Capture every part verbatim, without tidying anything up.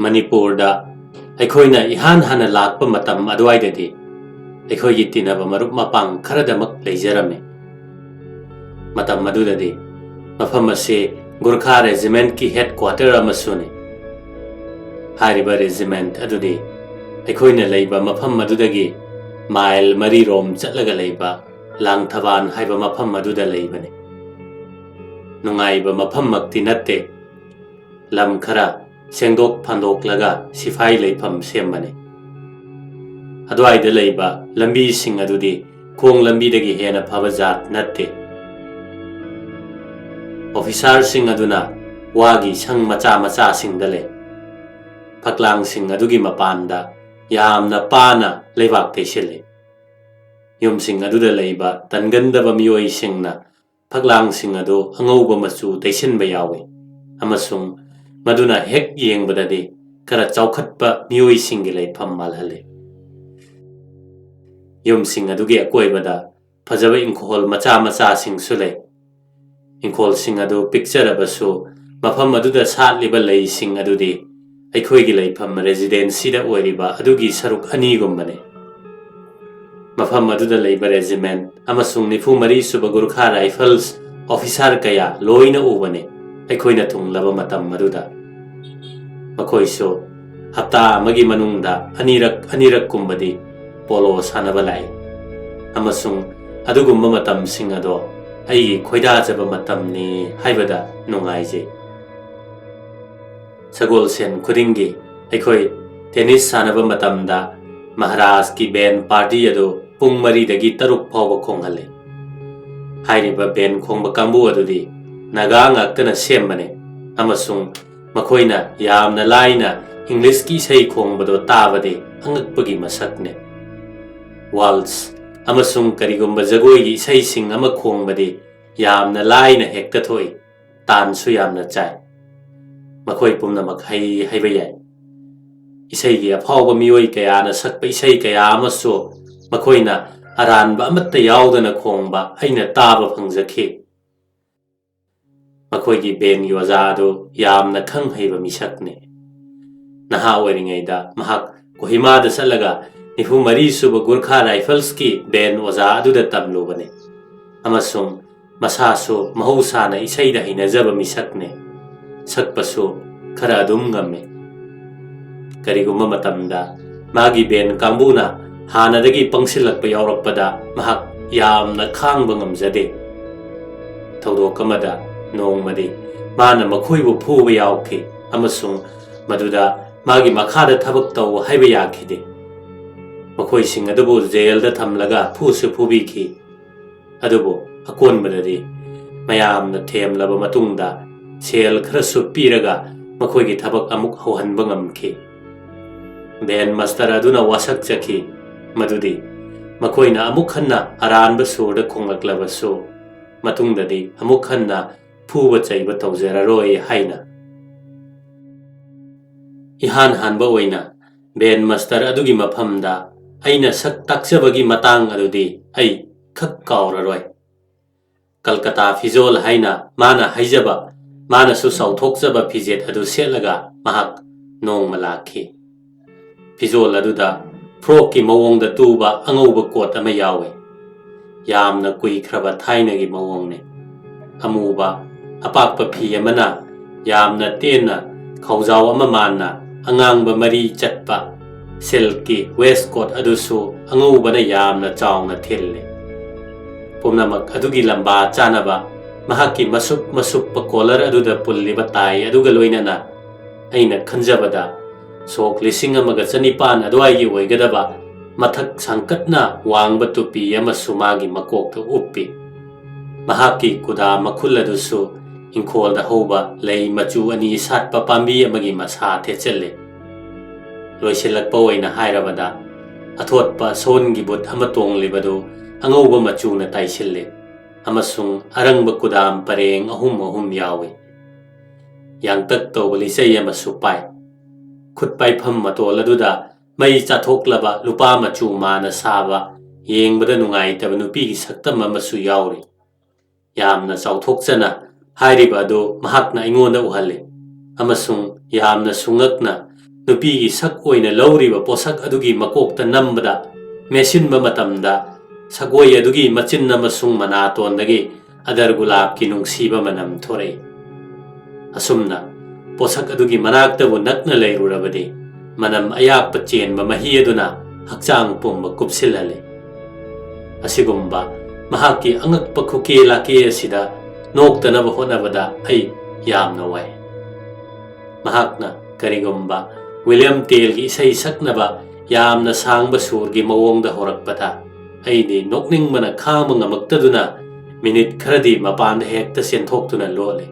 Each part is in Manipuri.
ꯃꯅꯤꯄꯨꯔꯗ ꯑꯩꯈꯣꯏꯅ ꯏꯍꯥꯟ ꯍꯥꯟꯅ ꯂꯥꯛꯄ ꯃꯇꯝ ꯑꯗꯨꯋꯥꯏꯗꯗꯤ ꯑꯩꯈꯣꯏꯒꯤ ꯇꯤꯟꯅꯕ ꯃꯔꯨꯞ ꯃꯄꯥꯡ ꯈꯔꯗꯃꯛ ꯂꯩꯖꯔꯝꯃꯤ꯫ ꯃꯇꯝ ꯑꯗꯨꯗꯗꯤ ꯃꯐꯝ ꯑꯁꯤ ꯒꯨꯔꯈꯥ ꯔꯦꯖꯤꯃꯦꯟꯠꯀꯤ ꯍꯦꯗ ꯀ꯭ꯋꯥꯇꯔ ꯑꯃꯁꯨꯅꯤ꯫ ꯍꯥꯏꯔꯤꯕ ꯔꯦꯖꯤꯃꯦꯟꯠ ꯑꯗꯨꯗꯤ ꯑꯩꯈꯣꯏꯅ ꯂꯩꯕ ꯃꯐꯝ ꯑꯗꯨꯗꯒꯤ ꯃꯥꯏꯜ ꯃꯔꯤ ꯔꯣꯝ ꯆꯠꯂꯒ ꯂꯩꯕ ꯂꯥꯡꯊꯕꯥꯟ ꯍꯥꯏꯕ ꯃꯐꯝ ꯑꯗꯨꯗ ꯂꯩꯕꯅꯤ꯫ ꯅꯨꯡꯉꯥꯏꯕ ꯃꯐꯝꯃꯛꯇꯤ ꯅꯠꯇꯦ꯫ ꯂꯝ ꯈꯔ ꯁꯦꯡꯗꯣꯛ ꯐꯟꯗꯣꯛꯂꯒ ꯁꯤꯐꯥꯏ ꯂꯩꯐꯝ ꯁꯦꯝꯕꯅꯤ꯫ ꯑꯗꯨꯋꯥꯏꯗ ꯂꯩꯕ ꯂꯝꯕꯤꯁꯤꯡ ꯑꯗꯨꯗꯤ ꯈꯣꯡ ꯂꯝꯕꯤꯗꯒꯤ ꯍꯦꯟꯅ ꯐꯕ ꯖꯥꯠ ꯅꯠꯇꯦ꯫ ꯑꯣꯐꯤꯁꯥꯔꯁꯤꯡ ꯑꯗꯨꯅ ꯋꯥꯒꯤ ꯁꯪ ꯃꯆꯥ ꯃꯆꯥꯁꯤꯡꯗ ꯂꯩ꯫ ꯐꯛꯂꯥꯡꯁꯤꯡ ꯑꯗꯨꯒꯤ ꯃꯄꯥꯟꯗ ꯌꯥꯝꯅ ꯄꯥꯅ ꯂꯩꯕꯥꯛ ꯇꯩꯁꯤꯜꯂꯤ꯫ ꯌꯨꯝꯁꯤꯡ ꯑꯗꯨꯗ ꯂꯩꯕ ꯇꯟꯒꯟꯗꯕ ꯃꯤꯑꯣꯏꯁꯤꯡꯅ ꯐꯛꯂꯥꯡꯁꯤꯡ ꯑꯗꯨ ꯑꯉꯧꯕ ꯃꯆꯨ ꯇꯩꯁꯤꯟꯕ ꯌꯥꯎꯏ, ꯑꯃꯁꯨꯡ ꯃꯗꯨꯅ ꯍꯦꯛ ꯌꯦꯡꯕꯗꯗꯤ ꯈꯔ ꯆꯥꯎꯈꯠꯄ ꯃꯤꯑꯣꯏꯁꯤꯡꯒꯤ ꯂꯩꯐꯝ ꯃꯥꯜꯍꯜꯂꯤ꯫ ꯌꯨꯝꯁꯤꯡ ꯑꯗꯨꯒꯤ ꯑꯀꯣꯏꯕꯗ ꯐꯖꯕ ꯏꯪꯈꯣꯜ ꯃꯆꯥ ꯃꯆꯥꯁꯤꯡꯁꯨ ꯂꯩ꯫ ꯏꯪꯈꯣꯜꯁꯤꯡ ꯑꯗꯨ ꯄꯤꯛꯆꯔꯕꯁꯨ, ꯃꯐꯝ ꯑꯗꯨꯗ ꯁꯥꯠꯂꯤꯕ ꯂꯩꯁꯤꯡ ꯑꯗꯨꯗꯤ ꯑꯩꯈꯣꯏꯒꯤ ꯂꯩꯐꯝ ꯔꯦꯖꯤꯗꯦꯟꯁꯤꯗ ꯑꯣꯏꯔꯤꯕ ꯑꯗꯨꯒꯤ ꯁꯔꯨꯛ ꯑꯅꯤꯒꯨꯝꯕꯅꯤ꯫ ꯃꯐꯝ ꯑꯗꯨꯗ ꯂꯩꯕ ꯔꯦꯖꯤꯃꯦꯟꯠ ꯑꯃꯁꯨꯡ ꯅꯤꯐꯨ ꯃꯔꯤ ꯁꯨꯕ ꯒꯨꯔꯈꯥ ꯔꯥꯏꯐꯜꯁ ꯑꯣꯐꯤꯁꯥꯔ ꯀꯌꯥ ꯂꯣꯏꯅ ꯎꯕꯅꯤ ꯑꯩꯈꯣꯏꯅ ꯊꯨꯡꯂꯕ ꯃꯇꯝ ꯑꯗꯨꯗ꯫ ꯃꯈꯣꯏꯁꯨ ꯍꯞꯇꯥ ꯑꯃꯒꯤ ꯃꯅꯨꯡꯗ ꯑꯅꯤꯔꯛ ꯑꯅꯤꯔꯛꯀꯨꯝꯕꯗꯤ ꯄꯣꯂꯣ ꯁꯥꯟꯅꯕ ꯂꯥꯛꯏ, ꯑꯃꯁꯨꯡ ꯑꯗꯨꯒꯨꯝꯕ ꯃꯇꯝꯁꯤꯡ ꯑꯗꯣ ꯑꯩꯒꯤ ꯈꯣꯏꯗꯥꯖꯕ ꯃꯇꯝꯅꯤ ꯍꯥꯏꯕꯗ ꯅꯨꯡꯉꯥꯏꯖꯩ꯫ ꯁꯒꯣꯜꯁꯦꯟ ꯈꯨꯗꯤꯡꯒꯤ ꯑꯩꯈꯣꯏ ꯇꯦꯅꯤꯁ ꯁꯥꯟꯅꯕ ꯃꯇꯝꯗ ꯃꯍꯥꯔꯥꯖꯀꯤ ꯕꯦꯟ ꯄꯥꯔꯇꯤ ꯑꯗꯨ ꯄꯨꯡ ꯃꯔꯤꯗꯒꯤ ꯇꯔꯨꯛ ꯐꯥꯎꯕ ꯈꯣꯡꯍꯜꯂꯤ꯫ ꯍꯥꯏꯔꯤꯕ ꯕꯦꯟ ꯈꯣꯡꯕ ꯀꯥꯡꯕꯨ ꯑꯗꯨꯗꯤ ꯅꯥꯒꯥ ꯉꯥꯛꯇꯅ ꯁꯦꯝꯕꯅꯤ, ꯑꯃꯁꯨꯡ ꯃꯈꯣꯏꯅ ꯌꯥꯝꯅ ꯂꯥꯏꯅ ꯏꯪꯂꯤꯁꯀꯤ ꯏꯁꯩ ꯈꯣꯡꯕꯗꯣ ꯇꯥꯕꯗꯤ ꯑꯉꯛꯄꯒꯤ ꯃꯁꯛꯅꯤ꯫ ꯋꯥꯜꯁ ꯑꯃꯁꯨꯡ ꯀꯔꯤꯒꯨꯝꯕ ꯖꯒꯣꯏꯒꯤ ꯏꯁꯩꯁꯤꯡ ꯑꯃ ꯈꯣꯡꯕꯗꯤ ꯌꯥꯝꯅ ꯂꯥꯏꯅ ꯍꯦꯛꯇ ꯊꯣꯛꯏ, ꯇꯥꯟꯁꯨ ꯌꯥꯝꯅ ꯆꯥꯏ꯫ ꯃꯈꯣꯏ ꯄꯨꯝꯅꯃꯛ ꯍꯩ ꯍꯥꯏꯕ ꯌꯥꯏ꯫ ꯏꯁꯩꯒꯤ ꯑꯐꯥꯎꯕ ꯃꯤꯑꯣꯏ ꯀꯌꯥꯅ ꯁꯛꯄ ꯏꯁꯩ ꯀꯌꯥ ꯑꯃꯁꯨ ꯃꯈꯣꯏꯅ ꯑꯔꯥꯟꯕ ꯑꯃꯠꯇ ꯌꯥꯎꯗꯅ ꯈꯣꯡꯕ ꯑꯩꯅ ꯇꯥꯕ ꯐꯪꯖꯈꯤ꯫ ꯃꯈꯣꯏꯒꯤ ꯕꯦꯟꯒꯤ ꯑꯣꯖꯥ ꯑꯗꯨ ꯌꯥꯝꯅ ꯈꯪ ꯍꯩꯕ ꯃꯤꯁꯛꯅꯤ꯫ ꯅꯍꯥ ꯑꯣꯏꯔꯤꯉꯩꯗ ꯃꯍꯥꯛ ꯀꯣꯍꯤꯃꯥꯗ ꯆꯠꯂꯒ ꯅꯤꯐꯨ ꯃꯔꯤ ꯁꯨꯕ ꯒꯨꯔꯈꯥ ꯔꯥꯏꯐꯜꯁꯀꯤ ꯕꯦꯟ ꯑꯣꯖꯥ ꯑꯗꯨꯗ ꯇꯝꯂꯨꯕꯅꯤ, ꯑꯃꯁꯨꯡ ꯃꯁꯥꯁꯨ ꯃꯍꯧꯁꯥꯅ ꯏꯁꯩꯗ ꯍꯩꯅꯖꯕ ꯃꯤꯁꯛꯅꯤ꯫ ꯁꯛꯄꯁꯨ ꯈꯔ ꯑꯗꯨꯝ ꯉꯝꯃꯤ꯫ ꯀꯔꯤꯒꯨꯝꯕ ꯃꯇꯝꯗ ꯃꯥꯒꯤ ꯕꯦꯟ ꯀꯥꯡꯕꯨꯅ ꯍꯥꯟꯅꯗꯒꯤ ꯄꯪꯁꯤꯜꯂꯛꯄ ꯌꯥꯎꯔꯛꯄꯗ ꯃꯍꯥꯛ ꯌꯥꯝꯅ ꯈꯥꯡꯕ ꯉꯝꯖꯗꯦ꯫ ꯊꯧꯗꯣꯛ ꯑꯃꯗ ꯅꯣꯡꯃꯗꯤ ꯃꯥꯅ ꯃꯈꯣꯏꯕꯨ ꯐꯨꯕ ꯌꯥꯎꯈꯤ, ꯑꯃꯁꯨꯡ ꯃꯗꯨꯗ ꯃꯥꯒꯤ ꯃꯈꯥꯗ ꯊꯕꯛ ꯇꯧ ꯍꯥꯏꯕ ꯌꯥꯈꯤꯗꯦ꯫ ꯃꯈꯣꯏꯁꯤꯡ ꯑꯗꯨꯕꯨ ꯖꯦꯜꯗ ꯊꯝꯂꯒ ꯐꯨꯁꯨ ꯐꯨꯕꯤꯈꯤ꯫ ꯑꯗꯨꯕꯨ ꯑꯀꯣꯟꯕꯗꯗꯤ ꯃꯌꯥꯝꯅ ꯊꯦꯝꯂꯕ ꯃꯇꯨꯡꯗ ꯁꯦꯜ ꯈꯔꯁꯨ ꯄꯤꯔꯒ ꯃꯈꯣꯏꯒꯤ ꯊꯕꯛ ꯑꯃꯨꯛ ꯍꯧꯍꯟꯕ ꯉꯝꯈꯤ꯫ ꯕꯦꯟ ꯃꯥꯁꯇꯔ ꯑꯗꯨꯅ ꯋꯥꯁꯛꯆꯈꯤ ꯃꯗꯨꯗꯤ ꯃꯈꯣꯏꯅ ꯑꯃꯨꯛ ꯍꯟꯅ ꯑꯔꯥꯟꯕ ꯁꯨꯔꯗ ꯈꯣꯡꯂꯛꯂꯕꯁꯨ ꯃꯇꯨꯡꯗꯗꯤ ꯑꯃꯨꯛ ꯍꯟꯅ ꯐꯨꯕ ꯆꯩꯕ ꯇꯧꯖꯔꯔꯣꯏ ꯍꯥꯏꯅ꯫ ꯏꯍꯥꯟ ꯍꯥꯟꯕ ꯑꯣꯏꯅ ꯕꯦꯟ ꯃꯥꯁꯇꯔ ꯑꯗꯨꯒꯤ ꯃꯐꯝꯗ ꯑꯩꯅ ꯁꯛ ꯇꯥꯛꯆꯕꯒꯤ ꯃꯇꯥꯡ ꯑꯗꯨꯗꯤ ꯑꯩ ꯈꯛ ꯀꯥꯎꯔꯔꯣꯏ꯫ ꯀꯜꯀꯇꯥ ꯐꯤꯖꯣꯜ ꯍꯥꯏꯅ ꯃꯥꯅ ꯍꯥꯏꯖꯕ, ꯃꯥꯅꯁꯨ ꯆꯥꯎꯊꯣꯛꯆꯕ ꯐꯤꯖꯦꯠ ꯑꯗꯨ ꯁꯦꯠꯂꯒ ꯃꯍꯥꯛ ꯅꯣꯡꯃ ꯂꯥꯛꯈꯤ꯫ ꯐꯤꯖꯣꯜ ꯑꯗꯨꯗ ꯐ꯭ꯔꯣꯛꯀꯤ ꯃꯑꯣꯡꯗ ꯇꯨꯕ ꯑꯉꯧꯕ ꯀꯣꯠ ꯑꯃ ꯌꯥꯎꯏ꯫ ꯌꯥꯝꯅ ꯀꯨꯏꯈ꯭ꯔꯕ ꯊꯥꯏꯅꯒꯤ ꯃꯑꯣꯡꯅꯤ꯫ ꯑꯃꯨꯕ ꯑꯄꯥꯛꯄ ꯐꯤ ꯑꯃꯅ ꯌꯥꯝꯅ ꯇꯦꯟꯅ ꯈꯧꯖꯥꯎ ꯑꯃ ꯃꯥꯟꯅ ꯑꯉꯥꯡꯕ ꯃꯔꯤ ꯆꯠꯄ ꯁꯤꯜꯛꯀꯤ ꯋꯦꯁ ꯀꯣꯠ ꯑꯗꯨꯁꯨ ꯑꯉꯧꯕꯅ ꯌꯥꯝꯅ ꯆꯥꯎꯅ ꯊꯤꯜꯂꯤ꯫ ꯄꯨꯝꯅꯃꯛ ꯑꯗꯨꯒꯤ ꯂꯝꯕꯥ ꯆꯥꯅꯕ ꯃꯍꯥꯛꯀꯤ ꯃꯁꯨꯞ ꯃꯁꯨꯞꯄ ꯀꯣꯂꯔ ꯑꯗꯨꯗ ꯄꯨꯜꯂꯤꯕ ꯇꯥꯏ ꯑꯗꯨꯒ ꯂꯣꯏꯅꯅ ꯑꯩꯅ ꯈꯟꯖꯕꯗ ꯁꯣꯛ ꯂꯤꯁꯤꯡ ꯑꯃꯒ ꯆꯅꯤꯄꯥꯟ ꯑꯗꯨꯋꯥꯏꯒꯤ ꯑꯣꯏꯒꯗꯕ ꯃꯊꯛ ꯁꯥꯡꯀꯠꯅ ꯋꯥꯡꯕ ꯇꯨꯄꯤ ꯑꯃꯁꯨ ꯃꯥꯒꯤ ꯃꯀꯣꯛꯇ ꯎꯞꯄꯤ꯫ ꯃꯍꯥꯛꯀꯤ ꯀꯨꯗꯥ ꯃꯈꯨꯜ ꯑꯗꯨꯁꯨ ꯏꯪꯈꯣꯜꯗ ꯍꯧꯕ ꯂꯩ ꯃꯆꯨ ꯑꯅꯤ ꯁꯥꯠꯄ ꯄꯥꯝꯕꯤ ꯑꯃꯒꯤ ꯃꯁꯥ ꯊꯦꯠꯆꯜꯂꯤ꯫ ꯂꯣꯏꯁꯤꯜꯂꯛꯄ ꯑꯣꯏꯅ ꯍꯥꯏꯔꯕꯗ, ꯑꯊꯣꯠꯄ ꯁꯣꯟꯒꯤ ꯕꯨꯠ ꯑꯃ ꯇꯣꯡꯂꯤꯕꯗꯨ ꯑꯉꯧꯕ ꯃꯆꯨꯅ ꯇꯥꯏꯁꯤꯜꯂꯤ ꯑꯃꯁꯨꯡ ꯑꯔꯪꯕ ꯀꯨꯗꯥꯝ ꯄꯔꯦꯡ ꯑꯍꯨꯝ ꯑꯍꯨꯝ ꯌꯥꯎꯏ꯫ ꯌꯥꯡꯇꯛ ꯇꯧꯕ ꯂꯤꯆꯩ ꯑꯃꯁꯨ ꯄꯥꯏ꯫ ꯈꯨꯠ ꯄꯥꯏꯐꯝ ꯃꯇꯣꯜ ꯑꯗꯨꯗ ꯃꯩ ꯆꯥꯊꯣꯛꯂꯕ ꯂꯨꯄꯥ ꯃꯆꯨ ꯃꯥꯅ ꯁꯥꯕ, ꯌꯦꯡꯕꯗ ꯅꯨꯡꯉꯥꯏꯇꯕ ꯅꯨꯄꯤꯒꯤ ꯁꯛꯇꯝ ꯑꯃꯁꯨ ꯌꯥꯎꯔꯤ꯫ ꯌꯥꯝꯅ ꯆꯥꯎꯊꯣꯛꯆꯅ ꯍꯥꯏꯔꯤꯕ ꯑꯗꯨ ꯃꯍꯥꯛꯅ ꯑꯩꯉꯣꯟꯗ ꯎꯍꯜꯂꯤ ꯑꯃꯁꯨꯡ ꯌꯥꯝꯅ ꯁꯨꯡꯉꯛꯅ ꯅꯨꯄꯤꯒꯤ ꯁꯛ ꯑꯣꯏꯅ ꯂꯧꯔꯤꯕ ꯄꯣꯠꯁꯛ ꯑꯗꯨꯒꯤ ꯃꯀꯣꯛꯇ ꯅꯝꯕꯗ, ꯃꯦꯠꯁꯤꯟꯕ ꯃꯇꯝꯗ ꯁꯒꯣꯏ ꯑꯗꯨꯒꯤ ꯃꯆꯤꯟ ꯑꯃꯁꯨꯡ ꯃꯅꯥꯇꯣꯟꯗꯒꯤ ꯑꯗꯔ ꯒꯨꯂꯥꯞꯀꯤ ꯅꯨꯡꯁꯤꯕ ꯃꯅꯝ ꯊꯣꯔꯛꯏ꯫ ꯑꯁꯨꯝꯅ ꯄꯣꯠꯁꯛ ꯑꯗꯨꯒꯤ ꯃꯅꯥꯛꯇꯕꯨ ꯅꯛꯅ ꯂꯩꯔꯨꯔꯕꯗꯤ, ꯃꯅꯝ ꯑꯌꯥꯛꯄ ꯆꯦꯟꯕ ꯃꯍꯤ ꯑꯗꯨꯅ ꯍꯛꯆꯥꯡ ꯄꯨꯝꯕ ꯀꯨꯞꯁꯤꯜꯍꯜꯂꯤ꯫ ꯑꯁꯤꯒꯨꯝꯕ ꯃꯍꯥꯛꯀꯤ ꯑꯉꯛꯄ ꯈꯨꯀꯦ ꯂꯥꯀꯦ ꯑꯁꯤꯗ ꯅꯣꯛꯇꯅꯕ ꯍꯣꯠꯅꯕꯗ ꯑꯩ ꯌꯥꯝꯅ ꯋꯥꯏ꯫ ꯃꯍꯥꯛꯅ ꯀꯔꯤꯒꯨꯝꯕ ꯋꯤꯂꯤꯌꯝ ꯇꯦꯜꯒꯤ ꯏꯁꯩ ꯁꯛꯅꯕ ꯌꯥꯝꯅ ꯁꯥꯡꯕ ꯁꯨꯔꯒꯤ ꯃꯑꯣꯡꯗ ꯍꯧꯔꯛꯄꯗ, ꯑꯩꯗꯤ ꯅꯣꯛꯅꯤꯡꯕꯅ ꯈꯥꯡꯕ ꯉꯝꯃꯛꯇꯗꯨꯅ ꯃꯤꯅꯤꯠ ꯈꯔꯗꯤ ꯃꯄꯥꯟꯗ ꯍꯦꯛꯇ ꯆꯦꯟꯊꯣꯛꯇꯨꯅ ꯂꯣꯠꯂꯤ꯫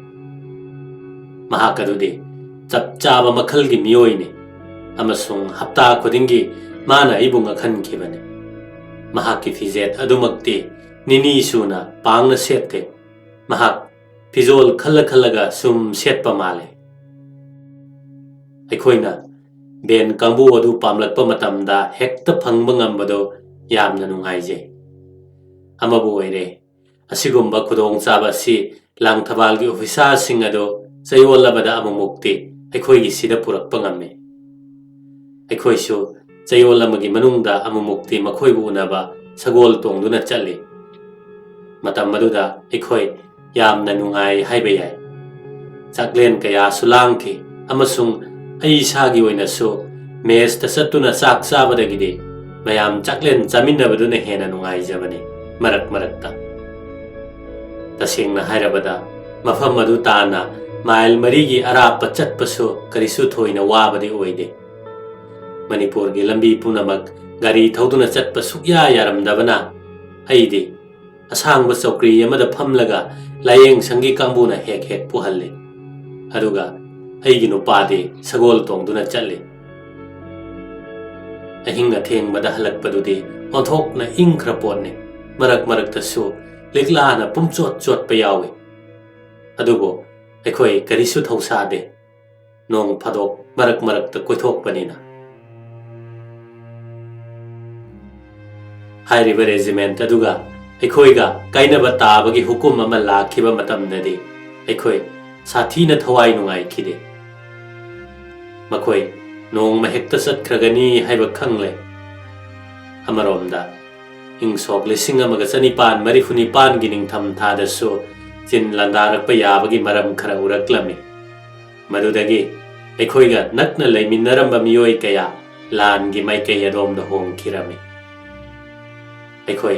ꯃꯍꯥꯛ ꯑꯗꯨꯗꯤ ꯆꯞ ꯆꯥꯕ ꯃꯈꯜꯒꯤ ꯃꯤꯑꯣꯏꯅꯤ, ꯑꯃꯁꯨꯡ ꯍꯞꯇꯥ ꯈꯨꯗꯤꯡꯒꯤ ꯃꯥꯅ ꯑꯩꯕꯨ ꯉꯛꯍꯟꯈꯤꯕꯅꯤ꯫ ꯃꯍꯥꯛꯀꯤ ꯐꯤꯖꯦꯠ ꯑꯗꯨꯃꯛꯇꯤ ꯅꯤꯅꯤ ꯁꯨꯅ ꯄꯥꯡꯅ ꯁꯦꯠꯇꯦ꯫ ꯃꯍꯥꯛ ꯐꯤꯖꯣꯜ ꯈꯜꯂ ꯈꯜꯂꯒ ꯁꯨꯝ ꯁꯦꯠꯄ ꯃꯥꯜꯂꯦ꯫ ꯑꯩꯈꯣꯏꯅ ꯕꯦꯟ ꯀꯥꯡꯕꯨ ꯑꯗꯨ ꯄꯥꯝꯂꯛꯄ ꯃꯇꯝꯗ ꯍꯦꯛꯇ ꯐꯪꯕ ꯉꯝꯕꯗꯨ ꯌꯥꯝꯅ ꯅꯨꯡꯉꯥꯏꯖꯩ꯫ ꯑꯃꯕꯨ ꯑꯣꯏꯔꯦ, ꯑꯁꯤꯒꯨꯝꯕ ꯈꯨꯗꯣꯡꯆꯥꯕ ꯑꯁꯤ ꯂꯥꯡꯊꯕꯥꯜꯒꯤ ꯑꯣꯐꯤꯁꯥꯔꯁꯤꯡ ꯑꯗꯨ ꯆꯌꯣꯜ ꯑꯃꯗ ꯑꯃꯨꯛꯃꯨꯛꯇꯤ ꯑꯩꯈꯣꯏꯒꯤ ꯁꯤꯗ ꯄꯨꯔꯛꯄ ꯉꯝꯃꯤ꯫ ꯑꯩꯈꯣꯏꯁꯨ ꯆꯌꯣꯜ ꯑꯃꯒꯤ ꯃꯅꯨꯡꯗ ꯑꯃꯨꯛꯃꯨꯛꯇꯤ ꯃꯈꯣꯏꯕꯨ ꯎꯅꯕ ꯁꯒꯣꯜ ꯇꯣꯡꯗꯨꯅ ꯆꯠꯂꯤ꯫ ꯃꯇꯝ ꯑꯗꯨꯗ ꯑꯩꯈꯣꯏ ꯌꯥꯝꯅ ꯅꯨꯡꯉꯥꯏ ꯍꯥꯏꯕ ꯌꯥꯏ꯫ ꯆꯥꯛꯂꯦꯟ ꯀꯌꯥꯁꯨ ꯂꯥꯡꯈꯤ, ꯑꯃꯁꯨꯡ ꯑꯩ ꯏꯁꯥꯒꯤ ꯑꯣꯏꯅꯁꯨ ꯃꯦꯁꯇ ꯆꯠꯇꯨꯅ ꯆꯥꯛ ꯆꯥꯕꯗꯒꯤꯗꯤ ꯃꯌꯥꯝ ꯆꯥꯛꯂꯦꯟ ꯆꯥꯃꯤꯟꯅꯕꯗꯨꯅ ꯍꯦꯟꯅ ꯅꯨꯡꯉꯥꯏꯖꯕꯅꯤ꯫ ꯃꯔꯛ ꯃꯔꯛꯇ, ꯇꯁꯦꯡꯅ ꯍꯥꯏꯔꯕꯗ, ꯃꯐꯝ ꯑꯗꯨ ꯇꯥꯟꯅ ꯃꯥꯏꯜ ꯃꯔꯤꯒꯤ ꯑꯔꯥꯞꯄ ꯆꯠꯄꯁꯨ ꯀꯔꯤꯁꯨ ꯊꯣꯏꯅ ꯋꯥꯕꯗꯤ ꯑꯣꯏꯗꯦ꯫ ꯃꯅꯤꯄꯨꯔꯒꯤ ꯂꯝꯕꯤ ꯄꯨꯝꯅꯃꯛ ꯒꯥꯔꯤ ꯊꯧꯗꯨꯅ ꯆꯠꯄ ꯁꯨꯛꯌꯥ ꯌꯥꯔꯝꯗꯕꯅ, ꯑꯩꯗꯤ ꯑꯁꯥꯡꯕ ꯆꯧꯀ꯭ꯔꯤ ꯑꯃꯗ ꯐꯝꯂꯒ ꯂꯥꯏꯌꯦꯡ ꯁꯪꯒꯤ ꯀꯥꯡꯕꯨꯅ ꯍꯦꯛ ꯍꯦꯛ ꯄꯨꯍꯜꯂꯤ꯫ ꯑꯗꯨꯒ ꯑꯩꯒꯤ ꯅꯨꯄꯥꯗꯤ ꯁꯒꯣꯜ ꯇꯣꯡꯗꯨꯅ ꯆꯠꯂꯤ꯫ ꯑꯍꯤꯡ ꯑꯊꯦꯡꯕꯗ ꯍꯜꯂꯛꯄꯗꯨꯗꯤ ꯑꯣꯟꯊꯣꯛꯅ ꯏꯪꯈ꯭ꯔ ꯄꯣꯠꯅꯤ꯫ ꯃꯔꯛ ꯃꯔꯛꯇꯁꯨ ꯂꯤꯛꯂꯥꯅ ꯄꯨꯝꯆꯣꯠ ꯆꯣꯠꯄ ꯌꯥꯎꯏ꯫ ꯑꯗꯨꯕꯨ ꯑꯩꯈꯣꯏ ꯀꯔꯤꯁꯨ ꯊꯧꯁꯥꯗꯦ꯫ ꯅꯣꯡ ꯐꯥꯗꯣꯛ ꯃꯔꯛ ꯃꯔꯛꯇ ꯀꯣꯏꯊꯣꯛꯄꯅꯤꯅ꯫ ꯍꯥꯏꯔꯤꯕ ꯔꯦꯖꯤꯃꯦꯟꯠ ꯑꯗꯨꯒ ꯑꯩꯈꯣꯏꯒ ꯀꯥꯏꯅꯕ ꯇꯥꯕꯒꯤ ꯍꯨꯀꯨꯝ ꯑꯃ ꯂꯥꯛꯈꯤꯕ ꯃꯇꯝꯗꯗꯤ ꯑꯩꯈꯣꯏ ꯁꯥꯊꯤꯅ ꯊꯋꯥꯏ ꯅꯨꯡꯉꯥꯏꯈꯤꯗꯦ꯫ ꯃꯈꯣꯏ ꯅꯣꯡꯃ ꯍꯦꯛꯇ ꯆꯠꯈ꯭ꯔꯒꯅꯤ ꯍꯥꯏꯕ ꯈꯪꯂꯦ꯫ ꯑꯃꯔꯣꯝꯗ, ꯏꯪ ꯁꯣꯛ ꯂꯤꯁꯤꯡ ꯑꯃꯒ ꯆꯅꯤꯄꯥꯟ ꯃꯔꯤꯐꯨ ꯅꯤꯄꯥꯟꯒꯤ ꯅꯤꯡꯊꯝ ꯊꯥꯗꯁꯨ ꯆꯤꯟ ꯂꯥꯟꯗꯥꯔꯛꯄ ꯌꯥꯕꯒꯤ ꯃꯔꯝ ꯈꯔ ꯎꯔꯛꯂꯝꯃꯤ꯫ ꯃꯗꯨꯗꯒꯤ ꯑꯩꯈꯣꯏꯒ ꯅꯛꯅ ꯂꯩꯃꯤꯟꯅꯔꯝꯕ ꯃꯤꯑꯣꯏ ꯀꯌꯥ ꯂꯥꯟꯒꯤ ꯃꯥꯏꯀꯩ ꯑꯗꯣꯝꯗ ꯍꯣꯡꯈꯤꯔꯝꯃꯤ꯫ ꯑꯩꯈꯣꯏ